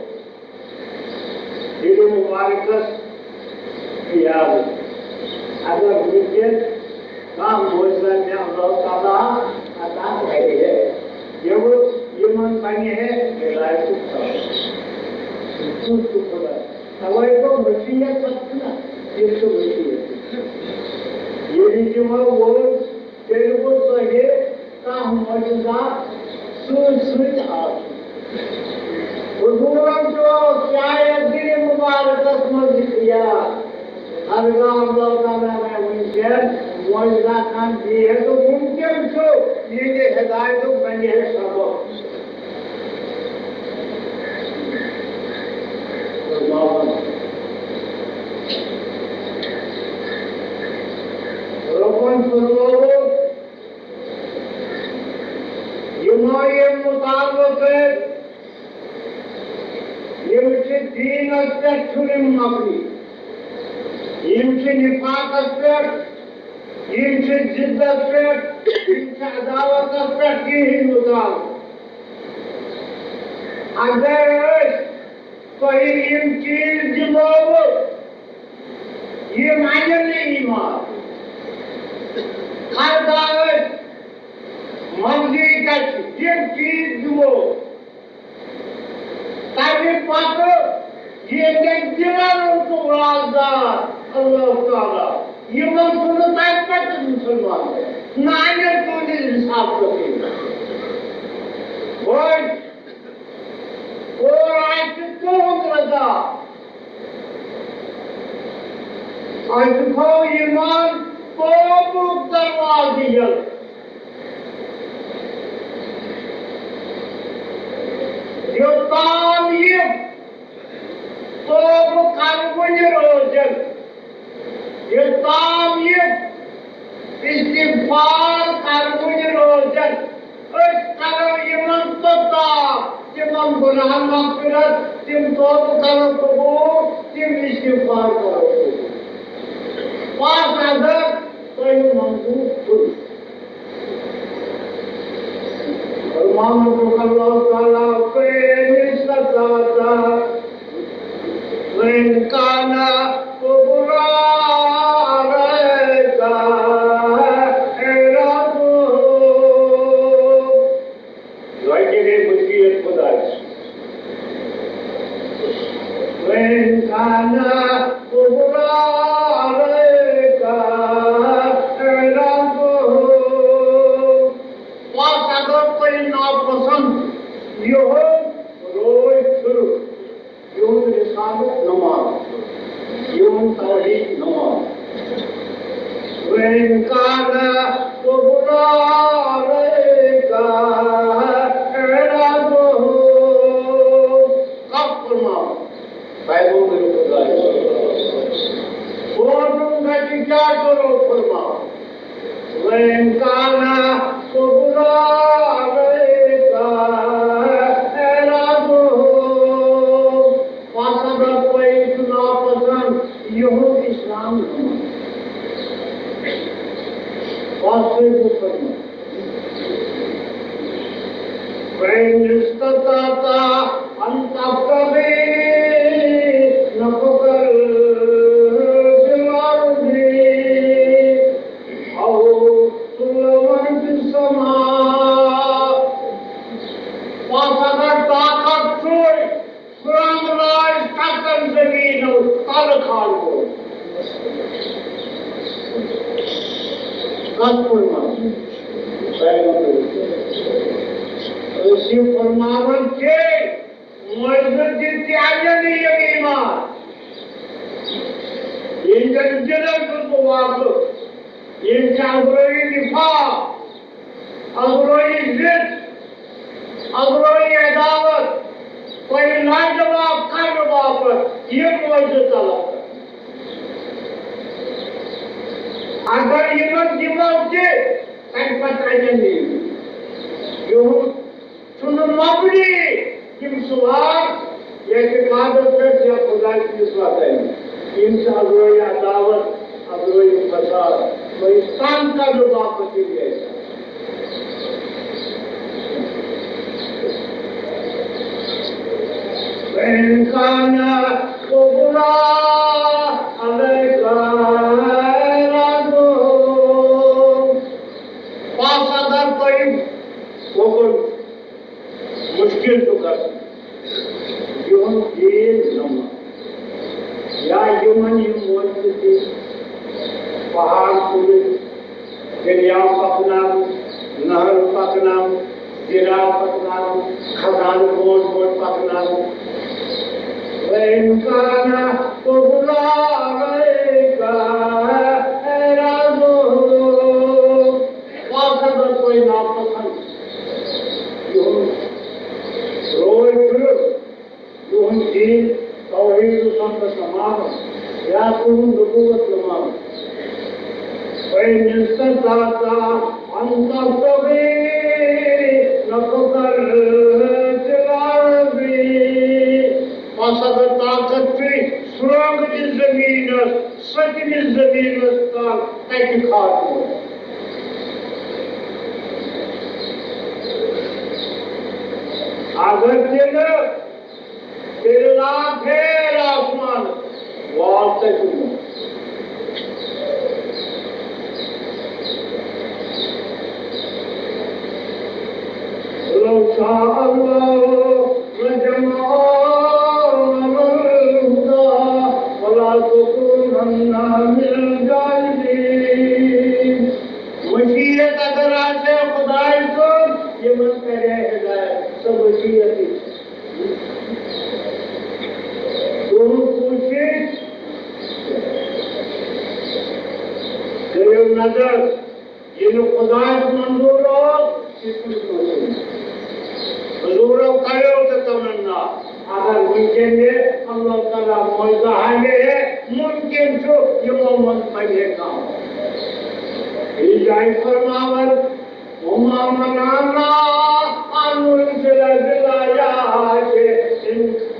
دِلہِ مُبارکس یاد۔ اگر وٕنکیٚن اللہ تعالیٰ عطا کرے۔ یِمن بنہِ ہے ہدایتُک سبب۔ تیُتھ چھُ خدا۔ توے گوٚو وصیت، پتہٕ چھُنہ، یہِ چھُ وصیت۔ ییٚلہِ تِمو ووٚن، تیٚلہِ گوٚو تۄہہِ کانٛہہ معجزہ سۭتۍ سۭتۍ آسُن۔ حضوٗرن چھُ شاید دِلہِ مُبارکس منٛز یہِ خیال، ہرگاہ اللہ تعالیٰ مےٚ وٕنکیٚن معجزہ کانٛہہ دِیہِ ہے، تہٕ مُمکِن چھُ یہِ تہِ ہدایتُک بنہِ ہے سبب۔ رۄبن فرمووُکھ، یِمو ییٚمہِ مُطالبہٕ کٔرۍ، یِم چھِ دیٖنس پٮ۪ٹھ چھُنہٕ یِم مبنی، یِم چھِ نِفاقس پٮ۪ٹھ، یِم چھِ ضدس پٮ۪ٹھ، یِم چھِ عداوتس پٮ۪ٹھ، یِہِنٛدۍ مُطالبہٕ۔ اگر أسۍ تۄہہِ یِم چیٖز دِمو، یِم اَنن نہٕ ایمان۔ ہرگاہ أسۍ منزی گژھِ یِم چیٖز دِمو، تَمہِ پتہٕ ییٚتٮ۪ن دِلن اوس رازدار اللہ تعالیٰ، یِمن چھُنہٕ تَمہِ پتہٕ مُسلمان، نہ اَنن تُہٕنٛدِ حساب کٔرِتھ۔ وۄنۍ اور آسہِ تُہُنٛد رضا۔ اَسہِ تھوٚو یِمن توبُک دروازٕ یَلہٕ۔ یوٚتام یہِ توبہٕ کروٕنۍ روزن، یوٚتام یہِ استغفار کروٕنۍ روزن، أسۍ کرو یِمن توٚتام تِمن گۄناہن مغفرت، تِم توبہٕ کرو قبول، تِم استغفار کرو قبول۔ پس اگر تۄہہِ منظور چھُ، فرمانُک اللہ تعالیٰ، فَإِنِ اسْتَطَعْتَ، فَإِنْ كَانَ كَبُرَ عَلَيْكَ إِعْرَاضُهُ۔ وۄنۍ کیٛاہ گٔے مٔشیٖد خۄدایہِ سٕنٛز؟ وَإِنْ كَانَ كَبُرَ عَلَيْكَ إِعْرَاضُهُ۔ پس اگر تۄہہِ ناپسنٛد یِہُنٛد روز پھِرُن، یِہُنٛد رسالت نہٕ مانُن، یِہُنٛد توحید نہٕ مانُن۔ وَإِنْ كَانَ كَبُرَ عَلَيْكَ إِعْرَاضُهُ۔ کتھ فرماو؟ پیغمبر خدا۔ بوزُن گژھِ کیٛاہ کرو فرماو؟ وَإِنْ كَانَ كَبُرَ عَلَيْكَ إِعْرَاضُهُ۔ پس اگر تۄہہِ چھُ ناپسنٛد یِہُنٛد اسلام نِمُن، پس تُہۍ گوٚو فرماوُن۔ وَإِنِ اسْتَطَعْتَ أَنْ تَبْتَغِيَ نَفَقًا فِي الْأَرْضِ أَوْ سُلَّمًا فِي السَّمَاءِ۔ پس اگر طاقت چھُے، سرٛنٛگ راج تَتٮ۪ن زٔمیٖنو تَلہٕ کھالو۔ کَتھ فرمان؟ أسۍ یہِ فرماوان چھِ، معجزٕ دِتھ تہِ اَنن نہٕ یِم ایمان۔ یِہِنٛدٮ۪ن دِلن چھُس بہٕ واقف۔ یِم چھِ اَزرٲیی نِفاق، اَزرٲیی ضد، اَزرٲیی عداوت، تۄہہِ لاجواب کرنہٕ باپتھ یِم معجزٕ طلب کران۔ اگر یِمن دِمو تہِ، تَمہِ پتہٕ اَنن نہٕ یِم۔ یِہُنٛد چھُنہٕ مبنی یِم سوال اعتقادس پٮ۪ٹھ یا خداے سٕنٛدِس وعدس۔ یِم چھِ اَزرٲیی عداوت، اَزرٲیی فساد، تۄہہِ تنگ کرنہٕ باپتھ یِم ییٚتہِ۔ وَإِنْ كَانَ كَبُرَ عَلَيْكَ إِعْرَاضُهُ۔ دٔریاو پکناوُن، نہر پکناوُن، زِراع پکناوُن، خزانہٕ برونٛٹھ برونٛٹھ پکناوُن۔ وَإِنْ كَانَ كَبُرَ عَلَيْكَ إِعْرَاضُهُ۔ بس اگر تۄہہِ ناپسنٛد یِہُنٛد روے پھِرُن، تُہُنٛد دین توحید و سنت نہ مانُن، یا تُہُنٛد نبوت نہ مانُن۔ فإن استطعت أن تبتغي نفقا في الأرض۔ پس اگر طاقت چھُے سرٛنٛگ دِتھ زٔمیٖنس، سۄ تہِ دِتھ زٔمیٖنس تل، تتہِ کھالناو۔ اگر تہِ نہٕ، تیٚلہِ لاگ پھیر آسمانس، وال تتہِ برونٛہہ۔ لو شاء الله لجمعهم على الهدى فلا تكونن من الجاهلين۔ مشیت اگر آسہِ خداے سُنٛد، یِمن کرِ ہدایت، سۄ مشیتٕے چھِ۔ تُہُنٛد کوٗشِش کٔرِو نظر، ییٚلہِ خۄدایَس منظوٗر اوس، تہِ چھُنہٕ کٲنٛسہِ۔ حضوٗرو کَریو تہِ تمنا، اگر وٕنکٮ۪ن یہِ اللہ تعالیٰ معجزہ ہاوِ ہے، مُمکِن چھُ یِمو منٛز بَنہِ ہے کانٛہہ۔ بیٚیہِ جایہِ فرماوان، وما منعنا أن نرسل بالآيات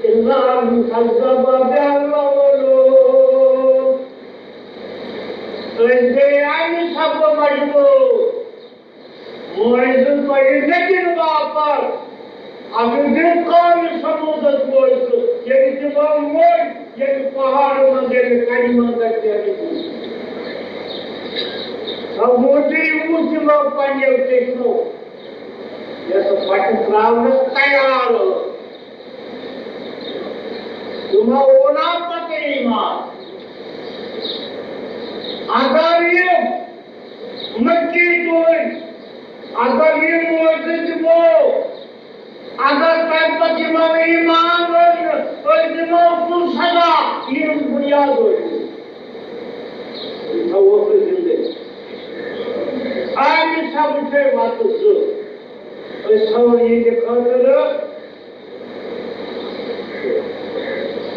إلا أن كذب بها الأولون۔ أسۍ گٔے اَمہِ سببہٕ مجبوٗر، معجزٕ تۄہہِ نہٕ دِنہٕ باپتھ۔ اَتھ دِژ قومِ ثموٗدس معجزٕ، ییٚلہِ تِمو موج، ییٚلہِ پہاڑٕ منٛز، ییٚلہِ کنہِ منٛز اَتہِ نیرٕنۍ۔ سموٗدٕے وُچھ تِمو پننیو چشمو، یۄس پتہٕ ترٛاونس تیار ٲس۔ تِمو اوٚن پتہٕ ایمان۔ اگر یہِ مٔکی تُہۍ، اگر یہِ معجزٕ دِمو، اگر تَمہِ پتہٕ یِمن ایمان اوٚن، أسۍ دِمو سُہ سزا، یہِ بُنیاد روزِ۔ یہِ تھاوو أسۍ زِندٕ۔ اَمہِ سبہٕ چھِ وَتہٕ زٕ۔ أسۍ تھاوو یِہنٛدِ خٲطرٕ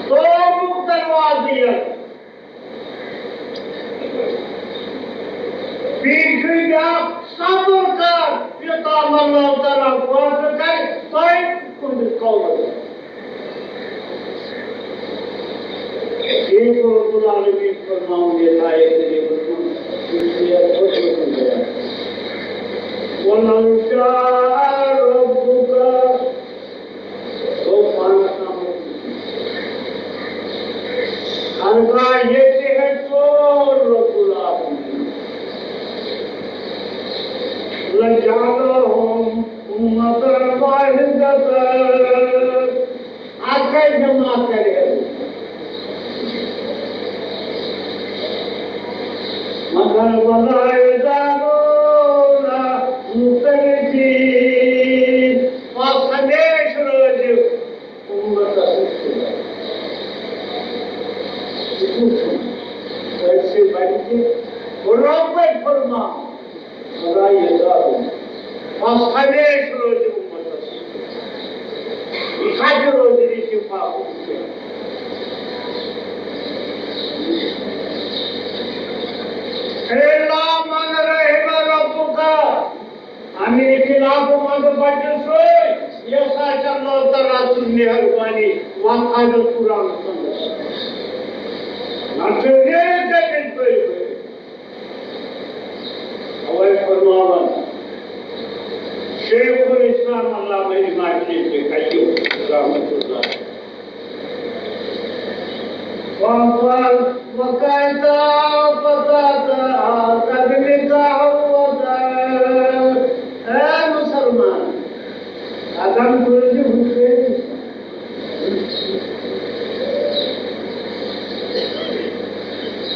توبُک دروازٕ یَلہٕ۔ بیٚیہِ چھُ بیٛاکھ صبر کر، یوٚتام اللہ تعالیٰ فٲصلہٕ کرِ، تۄہہِ تُہنٛدِس قومس۔ بیٚیہِ چھُ رب العالمین فرماوان یتھ آیت کریمس منٛز، یُس یہِ خۄد وَنان چھُ، وَلَوْ شَاءَ رَبُّكَ، گوٚو پانس تام۔ ہرگاہ ییٚتہِ ہے ژور رب العالمین، لَجَعَلَهُمْ أُمَّةً وَاحِدَةً، اَکَے جماعت کرِ ہے۔ مگر وَلَا يَزَالُونَ مُخْتَلِفِينَ، پس ہمیشہِ روزِ اُمتس اِختِلاف۔ یہِ کُس چھُ؟ أتھۍ سۭتۍ بَنہِ کہِ رۄبَے فرمان، وَلَا يَزَالُونَ۔ پس ہمیشہِ روزِ اُمتس اِختِلاف۔ یہِ کَتہِ روزِ اتفاق؟ إِلَّا مَنْ رَحِمَ رَبُّكَ۔ اَمہِ اختلافہٕ منٛزٕ بچہِ سُے، یَس آسہِ اللہ تعالیٰ سٕنٛز مہربٲنی، وۄنۍ تھٲوِو قرآنَس منٛز۔ نَتہٕ چھُ نیرِتھ أمِس بٔلۍ بٔلۍ۔ اَوَے فرماوان شیخ الاسلام علامہ امام ابن قیم رحمۃ اللہ۔ وقال وقعت فتاة قد نكاح وطن۔ اے مسلمان، قدم تُلزِ حسین۔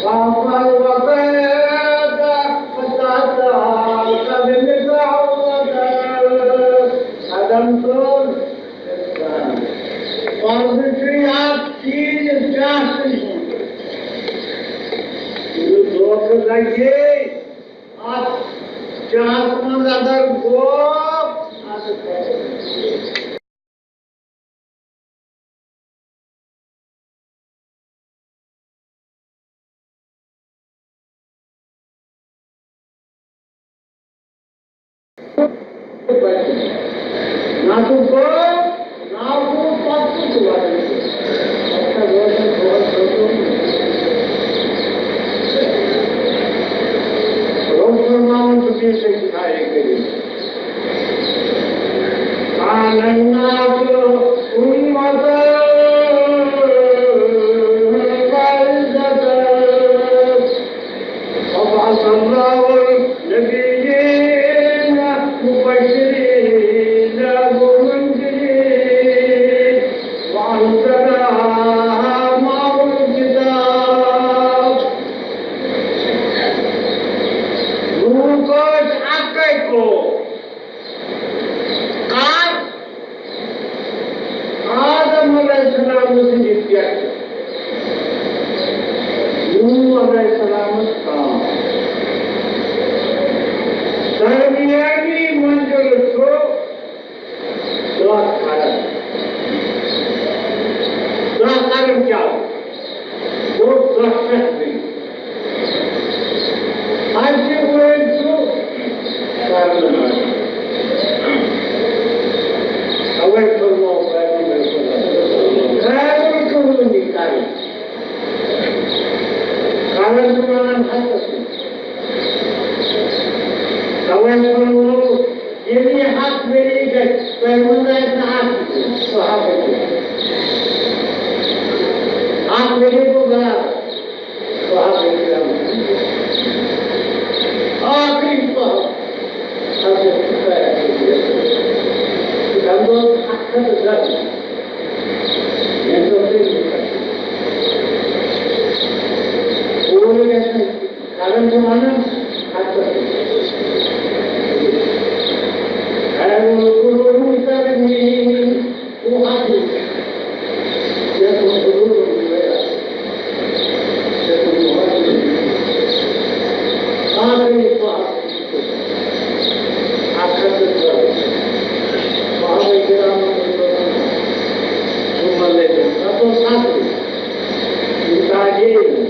وقال وقعت فتاة پرزٕ چھُ اکھ چیٖز، یُس چاہتٕے چھُنہٕ۔ یُس دھوکہٕ لگہِ، اتھ چاہس منٛز اگر گوٚو، اتھ نہ تو گوٚو، نہ گوٚو، پتہٕ تہِ چھُ وَدان۔ رب فرماوان چھُ، بیٚیہِ سۭتۍ تھایے کٔرِتھ۔ كان الناس أمة واحدة فبعث الله النبيين مبشرين ومنذرين وأنزل معهم الكتاب۔ لوٗکھ ٲسۍ اَکٕے قوم۔ کر؟ آدم علیہ السلام سٕنٛدِ پٮ۪ٹھٕ نوح علیہ السلامس تام۔ درمیٲنی منزل چھُ دَہ قرن۔ دَہ قرن کیٛاہ گوٚو؟ گوٚو دَہ شیٚتھ ؤری۔ اَسہِ وٲتۍ سُہ کرنہٕ منٛز۔ اَوَے فرموو پیغمبر صلی اللہ علیہ وسلم، خیر القرون کرن۔ کرن چھِ وَنان ہَتَس منٛز۔ اَوَے فرموو، ییٚلہِ یہِ ہَتھ ؤری گژھِ، تۄہہِ منٛز آسہِ نہٕ اَکھ تہِ صحابہ کینٛہہ۔ ہَتھ ؤری گوٚو برابر۔ صحابہ کرام۔ آخری صحابہ۔ حضرت عباس۔ تَمہِ دۄہ اَکھ ہَتھ تہٕ دَہ۔ ییٚمہِ دۄہ تٔمۍ یہِ کَتھ۔ اور گژھِ نہٕ کرن چھِ وَنان، اَتھ پٮ۪ٹھ۔ خیر القرون کرنی۔ وہ حق ہے۔ یہ تو حضور نے گویا۔ یہ تو محمد نے۔ آخری بات۔ آخر میں تو صحابہ کرام کو تو سن لے۔ اب وہ ساتھ میں۔ یہ تاجر۔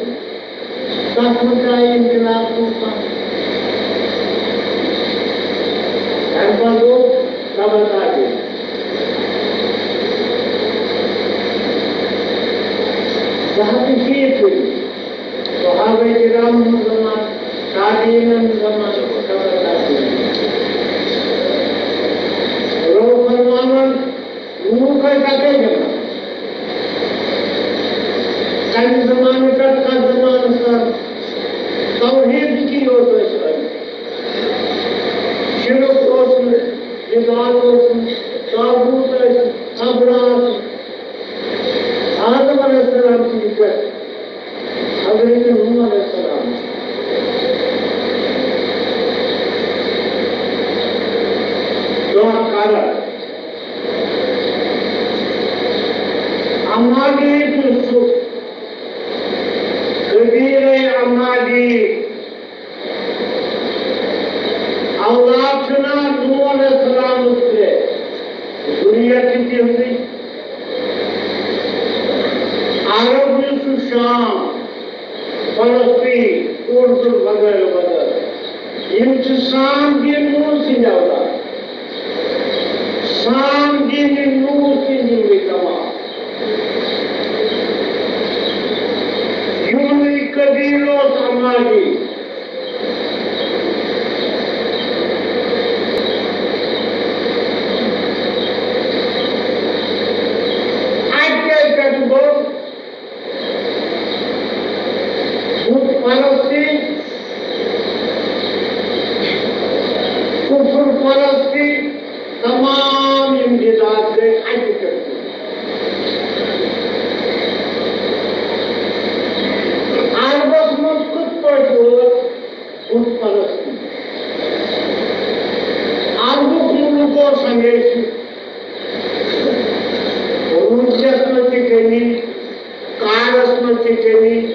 تَتھ منٛز آیہِ انقلاب طوفان۔ تَمہِ پَتہٕ گوٚو تبع تابعین۔ زٕ ہَتھ تہٕ شیٖتھ ؤری۔ صحابہ کرام ہُنٛد زمانہٕ، تابعیٖنَن ہُنٛد زمانہٕ، تبع تابعیٖن۔ رب فرماوان، لوٗکھ ٲسۍ اَکٕے جماعت۔ کَمہِ زمانہٕ پٮ۪ٹھ کَتھ زمانَس تام توحیٖدٕکی یوت ٲسۍ أنۍ۔ شرک اوس نہٕ، بدعت اوس نہٕ، طاغوت ٲسۍ نہٕ، ابرار ٲسۍ نہٕ۔ آدم علیہ السلام تہِ یہِ پٮ۪ٹھ حضرت نوح علیہ السلام۔ دعا کران۔ عماگیٖر یُس چھُ، قبیلے عماگیٖر، اولاد چھُنہ نوح علیہ السلام تہِ، ذُریت تہِ تِہنٛزٕے۔ عرب یُس چھُ شام، فلسطین، اردن وغیرہ وغیرہ، یِم چھِ سام بن نوح سٕنٛدۍ اولاد۔ سام بن نوح سٕنٛدۍ یِمے تمام۔ یِمنٕے قبیٖلہٕ اوس عماگیٖر۔ اَتہِ پٮ۪ٹھ گوٚو بت پرستی، کفر پرستی، تمام یِم بدعت گٔے اَتہِ پٮ۪ٹھ۔ عربس منٛز کِتھ پٲٹھۍ وٲژ بت پرستی؟ عربُک مُلک اوس ہمیشہِ تہِ کٔمی،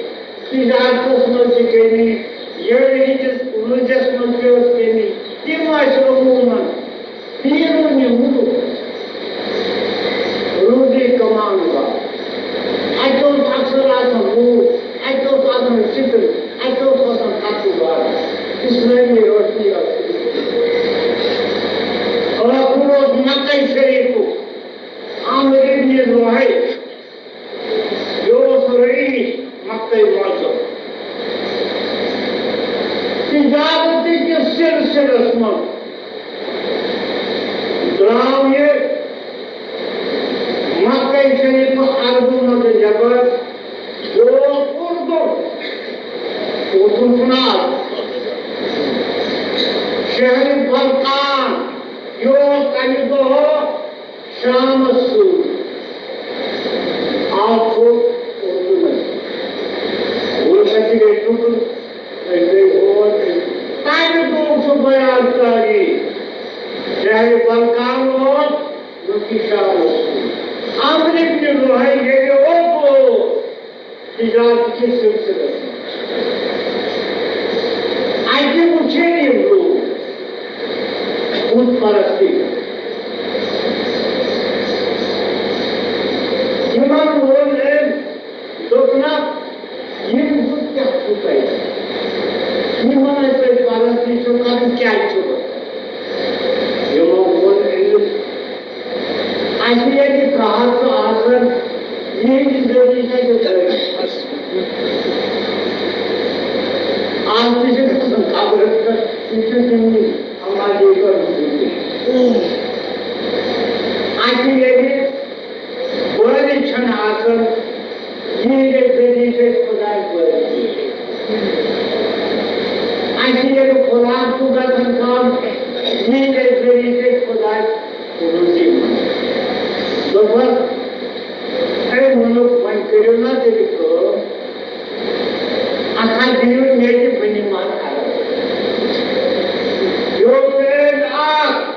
تجارتس منٛز تہِ کٔمی، یٔڑۍ ہٕنٛدِس روٗزِس منٛز تہِ ٲس کٔمی۔ تِم ٲسۍ عموٗماً بیرونی مُلُک روٗزی کماونہٕ باپتھ۔ اَتہِ اوس اکثر آسان لوٗکھ، اَتہِ اوس آسان سِتر، اَتہِ اوس آسان کَتُر بار۔ اِسلٲمی روشنی ٲس۔ ٲخٕر اوس مکہ شریٖفُک عامر ابن لُحَی۔ یہِ اوس رئیس مکہ معظم۔ تجارت کِس سلسلس منٛز درٛاو یہِ مکہ شریٖف عربہٕ منٛز نٮ۪بر۔ یہِ اوس اردو، اردو چھُنہٕ آز، شہر بلقان۔ یہِ اوس تَمہِ دۄہ شامس سۭتۍ۔ آز چھُ اردوٗ منٛز۔ وُنہِ چھا تہِ گٔے ٹُکر، أسۍ گٔے ہور، أسۍ۔ تَمہِ دۄہ چھُ بیان جاری۔ شہر بلقان اوس، نہ کہِ شامس سۭتۍ۔ عامر ابن لُحَی ییٚلہِ اوٚت اوس، تجارت کِس سلسلس منٛز۔ اَتہِ وُچھِن یِم لوٗکھ بُت پرستی کران۔ یِمن ووٚن أمۍ، دوٚپنکھ، "یِم بُت کیٛاہ چھِو تۄہہِ؟ یِمن تُہۍ پرستی چھِو کران، کیٛازِ چھِو کران؟" یِمو ووٚن أمِس، اَسہِ ییٚتہِ قحط چھُ آسان، یِہِنٛدِ ذٔریعہٕ چھِ اَسہِ غٲرب۔ آز تہِ چھِ گژھان قبرَس پٮ۪ٹھ، یہِ چھُ تِمنٕے عمالی پٮ۪ٹھ۔ اَسہِ ییٚتہِ بٲرِش چھَنہٕ آسان، یِہِنٛدِ ذٔریعہٕ چھِ أسۍ خۄدایَس بٲرِش دِوان۔ اَسہِ ییٚلہِ خوراک چھُ گژھان کَم، یِہِنٛدِ ذٔریعہٕ چھِ أسۍ خۄدایَس روزی منٛز۔ دوٚپمَس، أمۍ ووٚنُکھ، "وۄنۍ کٔرِو نا تیٚلہِ کٲم، اَتھ ہا دِیِو مےٚ تہِ، بہٕ نِمہٕ اَتھ عرب۔" یہِ اوس أمۍ اَکھ،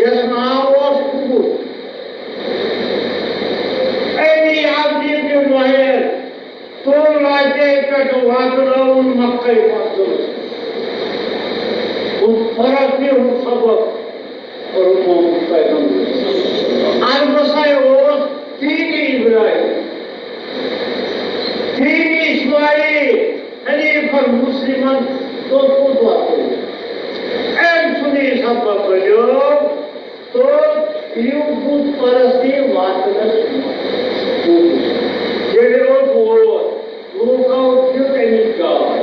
یَس ناو اوس عبد۔ أمی عبد ابن لُحَی تُل اَتے پٮ۪ٹھ واتنٲوُن مکہ معظمس۔ ہُہ فرق تہِ ہُہ سبق فرمووُن پیغمبرن۔ عربس ہا اوس دین ابراہیم، دین اسماعیل، حنیفا مسلما، تو کوٚت واتو؟ أمۍ سُنٛدٕے سبق بنیو۔ تو یِم بُت پرستی واتنس منٛز۔ ییٚلہِ اوس ووت، لوٗکو دیُت أمِس جاے۔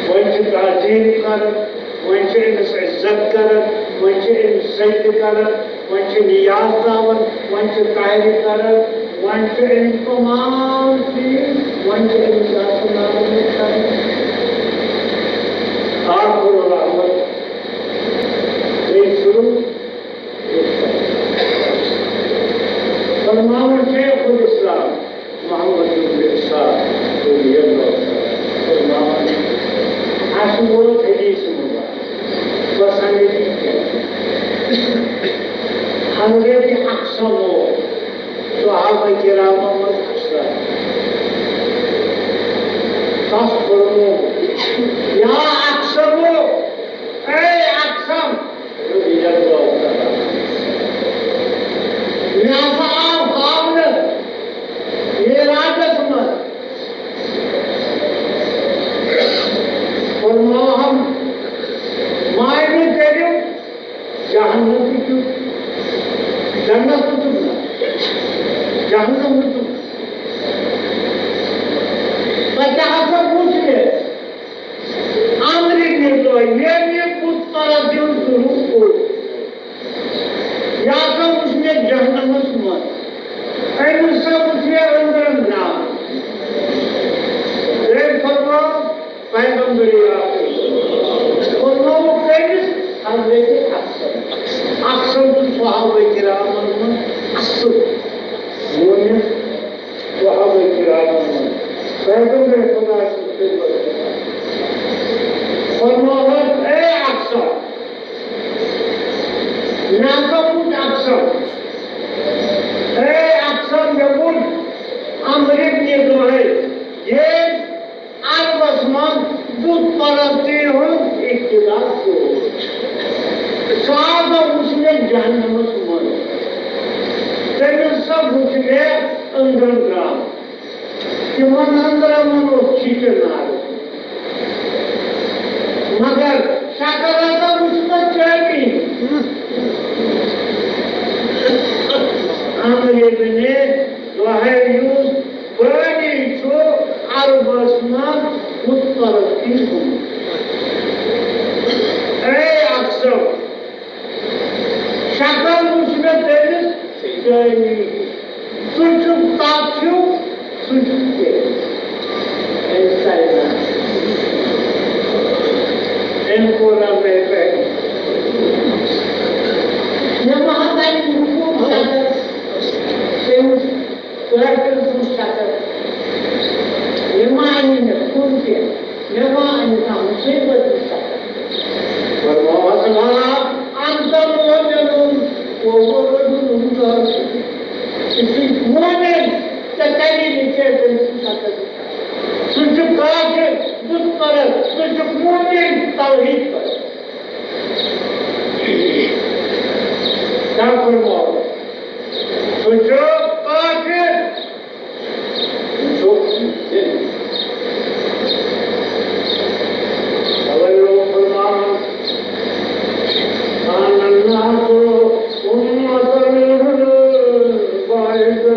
وۄنۍ چھِ تعظیٖم کران، وۄنۍ چھِ أمِس عزت کران، وۄنۍ چھِ أمِس سجدٕ کران، وۄنۍ چھِ نیاز تراوان، وۄنۍ چھِ تہرِ کران، وۄنۍ چھِ أمِس تمام چیٖز، وۄنۍ چھِ أمِس آسان کران۔ آخر الامر۔ بیٚیہِ شروع۔ فرماوان شیخ الاسلام محمد بن اسحاق رضی اللہ تعالیٰ عنہ فرماوان، اَسہِ ووت حدیث مبارک، بس حضرت کیٛاہ؟ حضرت اقسم اوس۔ صحابہ کرامو منٛز اکثر۔ تس فرموو، یا اقسم، اے اقسم، رضی اللہ تعالیٰ عنہ۔ مےٚ ہسا آو ہاونہٕ معراجس منٛز۔ فرموہم، معنی کٔرِو، جہنم تہِ کیُتھ، جنت تہِ کیُتھ نہ، جہنم تہِ کیُتھ نہ۔ تۄہہِ کیٛاہ ہسا وُچھ مےٚ؟ عمرو بن لُحَی، ییٚمۍ یہِ بُت پرست دیُن شروع کوٚر، یہِ ہسا وُچھ مےٚ جہنمس منٛز۔ أمِس ہسا وُچھ مےٚ أنٛدرم نار۔ تٔمۍ فرموو، پیغمبر آخر۔ فرمووُکھ کٔمِس؟ حضرت اقسم۔ اقسم تہٕ صحابہ کرامن منٛز اصل مومن صحابہ کرامن منٛز۔ پیغمبر خدا سٕنٛز خدمت کران۔ فرمووُکھ، اے اقسم، مےٚ ہسا وُچھ اقسم۔ اے اقسم، مےٚ وُچھ عمرو ابن جہنمس منٛز۔ تٔمِس سا وُچھ مےٚ أنٛدرم درٛاو۔ تِمن أنٛدرمن اوس چِچہِ نارٕ۔ مگر شکل ہسا وُچھ مےٚ چٲبی۔ امر ابن زحیل یُس بٲنی چھُ عربس منٛز بت پرستی ہُنٛد۔ اے اکثر، شکل وُچھ مےٚ تٔمِس چٲنی۔ ژٕ چھُکھ تَتھ ہیوٗ، ژٕ چھُکھ تہِ۔ اے ساینا، أمۍ کوٚر رب مےٚ پٮ۪ٹھ۔ مےٚ ما ہا تَمہِ برونٛہہ شکل تٔمِس کٲفِر سٕنٛز شکل۔ مےٚ ما اَنہِ مےٚ کُن تہِ۔ مےٚ ما اَنہِ کانٛہہ مُصیٖبت یہِ سفر؟ فرماوس، لا، انت مؤمن، وهو رجل كافر۔ ژٕ چھُکھ مومن، ژےٚ کَری نہٕ کینٛہہ تٔمۍ سٕنٛز شکل۔ ژٕ چھُکھ کافر، بت پرست، ژٕ چھُکھ مومن، توحید پرست۔ کیٛاہ فرماوو؟ ژٕ چھُکھ کافر، توے فرمان، كان الناس أمة واحدة۔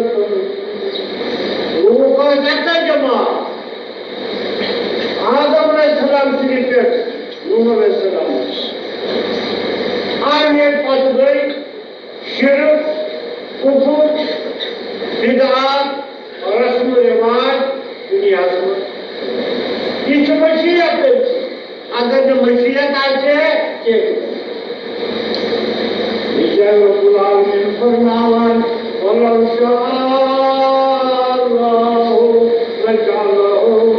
لوٗکھ ٲسۍ اَکٕے جماعت۔ آدم علیہ السلام سٕنٛدِ پٮ۪ٹھ نوح علیہ السلام۔ آ، ییٚلہِ پتہٕ گٔے شرک، کفر، بدعات، رسم و رواج دنیاہس منٛز۔ یہِ چھِ مشیت تٔمۍ سٕنٛز۔ اگر نہٕ مشیت آسہِ ہے، کینٛہہ تہِ گژھِ نہٕ۔ یہِ چھُ رب العالمین فرماوان، "ولو شاء الله لجعلهم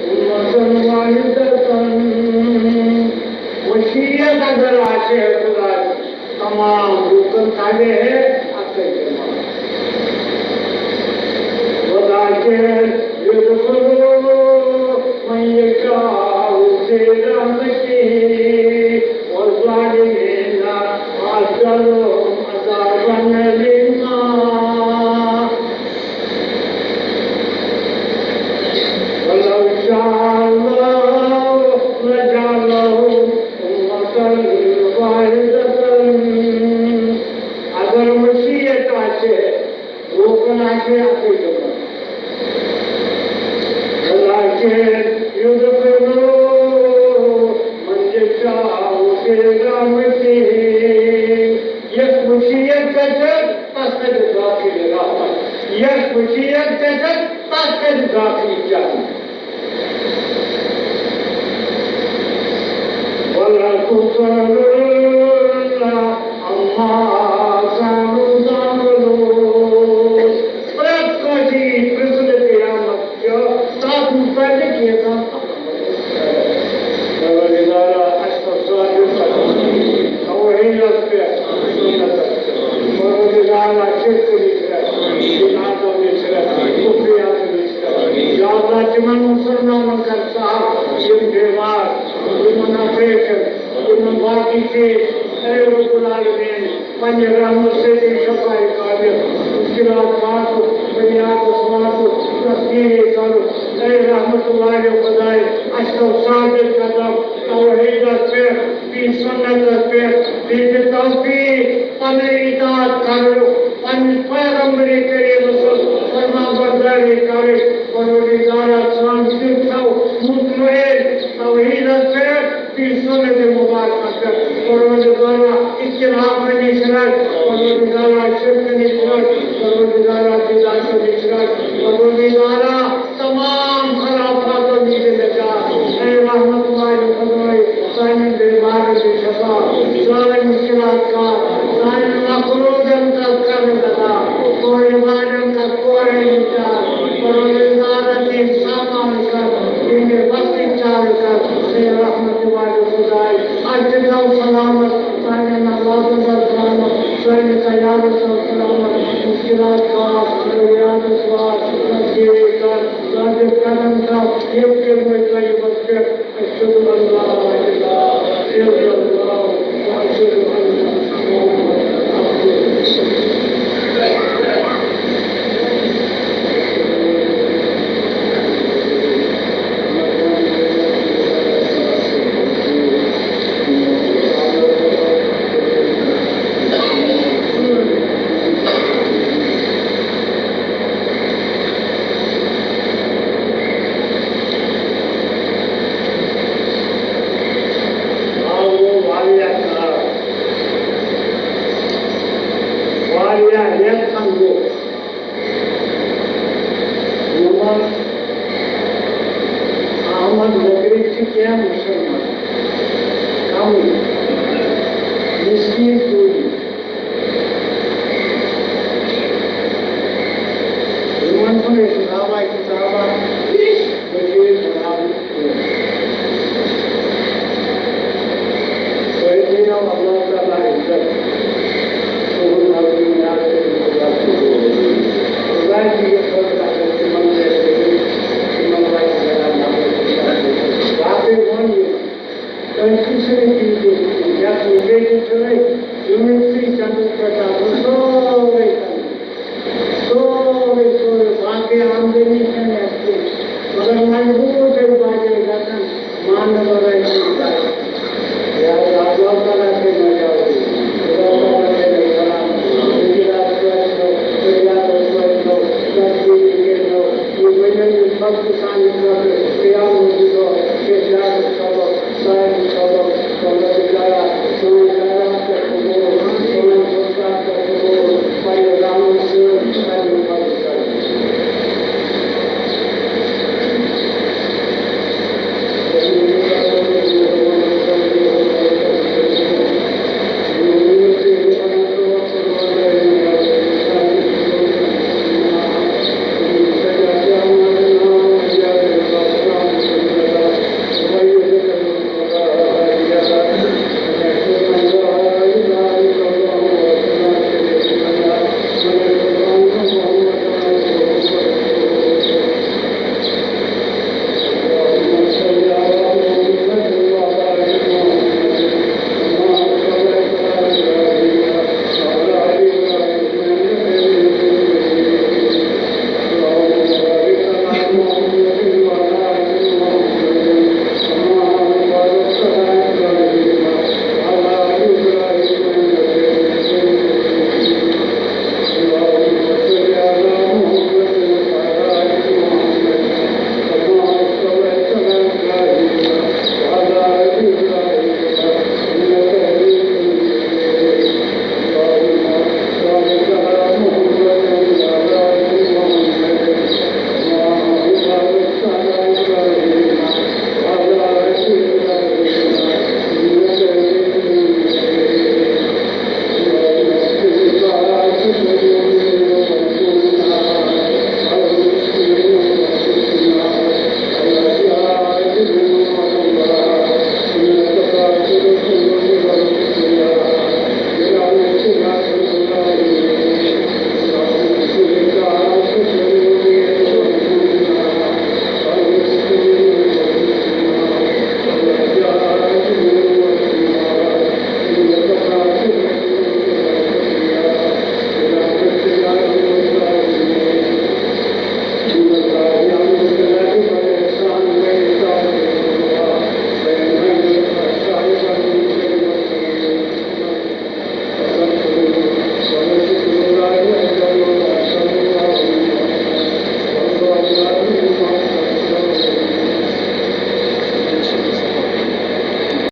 أمة واحدة۔" مشیت اگر آسہِ ہے خدا سٕنٛز، تمام لوٗکن تھاوِ ہے اکٕے جماعت۔ ولكن يدخل من يشاء في رحمته والظالمين أعد لهم عذابا أليما۔ ولو شاء الله لجعلهم أمة واحدة۔ اگر مشیت آسہِ ہے، لوٗکن آسہِ ہے اکٕے جماعت۔ ولكن يدخل من يشاء في رحمته۔ یس مشیت گژھِ، تس کَرِ داخل رحمت۔ یس مشیت گژھِ، تس کَرِ داخل جنت۔ ولتسألن عما كانوا يعملون۔ پرٛٮ۪تھ کٲنٛسہِ یی پرٛژھنہٕ قیامت کہِ تَتھ مُتعلِق ییٖژاہ عمل ٲس کران۔ پروردگارا، اَسہِ کر ثابت قدم توحیٖدس پٮ۪ٹھ، سُنتس پٮ۪ٹھ۔ پروردگارا، شرک نِش رَچھ، بدعاتو نِش رَچھ، کفریاتو نِش رَچھ۔ یا اللہ، تِمن مُسلمانن کر صاف، یِم بیمار، یِمن آپریشن، یِمن باقی چیٖز۔ اے رب العالمین، پننہِ رحمت سۭتۍ شفاء کامل، مشکلات کاشف، بنیادس واتُن، تسکیٖنی کرُن۔ اے رحمت والے خداے، اَسہِ تھاو ثابت قدم توحیٖدس پٮ۪ٹھ، بیٚیہِ سُنتس پٮ۪ٹھ، بیٚیہِ دِ توفیٖق پنٕنۍ اطاعت کرنُک، پننِس پیغمبر کریم سٕنٛز فرما بردٲری کرٕنۍ۔ پروردگارا، سٲنۍ دِل تھاو مطمئن توحیٖدس پٮ۪ٹھ، بیٚیہِ سُنت مبارکس پٮ۪ٹھ۔ پروردگارا، اختلافن نِش رَچھ، پروردگارا، شرکن نِش رَچھ، پروردگارا، بدعتن نِش رَچھ، پروردگارا، تمام خرافاتو نِش نجات۔ اے رحمت والے خداے، سانٮ۪ن بیمارن دِ شفا، سٲنۍ مشکلات کر، سانٮ۪ن مقروضن کر قرض ادا، کورِ والٮ۪ن کر کورِ نجات، پروردگارا، تِہنٛدۍ سامان کر، تِہنٛدِ وقتٕچ چارٕ کر۔ اے رحمت والے خداے، اَسہِ تہِ تھاو سلامت، سانٮ۪ن اولادن تھاو سلامت، سٲنِس عیالس تھاو سلامت، مشکلات کر، ضروریاتس وات، تسکیٖنی کر، ثابت قدم تھاو، ییٚتہِ کہِ وٲتۍ تۄہہِ یِمن پٮ۪ٹھ۔ أشهد أن لا إله إلا الله وأشهد أن محمدا مسکین دوٗری۔ یِمن کُن ٲسۍ ناوا کِتابا مٔزیٖد بَناوُن کینٛہہ۔ تۄہہِ دِیو اللہ تعالیٰ عزت۔ تُہُنٛد نظرِ نیاز تہٕ خۄدا چھُ۔ خۄداے دِیہِ خٲطرٕ اگر تِمن گژھِ، تِمن واتہِ زیادٕ نظر۔ باقٕے ووٚن یِمن۔ تۄہہِ چھُو صرف یہِ یَتھ وِلیجہِ چھُنَے یوٗنِٹسٕے چَندَس پٮ۪ٹھ آسان سورُے کَرُن۔ سورُے، سورُے، باقٕے آمدٔنی چھَنہٕ یَتھ کینٛہہ۔ مگر مجبوٗر چھِ أسۍ باقٕے گژھان ماننہٕ وَرٲے چھِنہٕ گژھان۔ لہذا اللہ تعالیٰ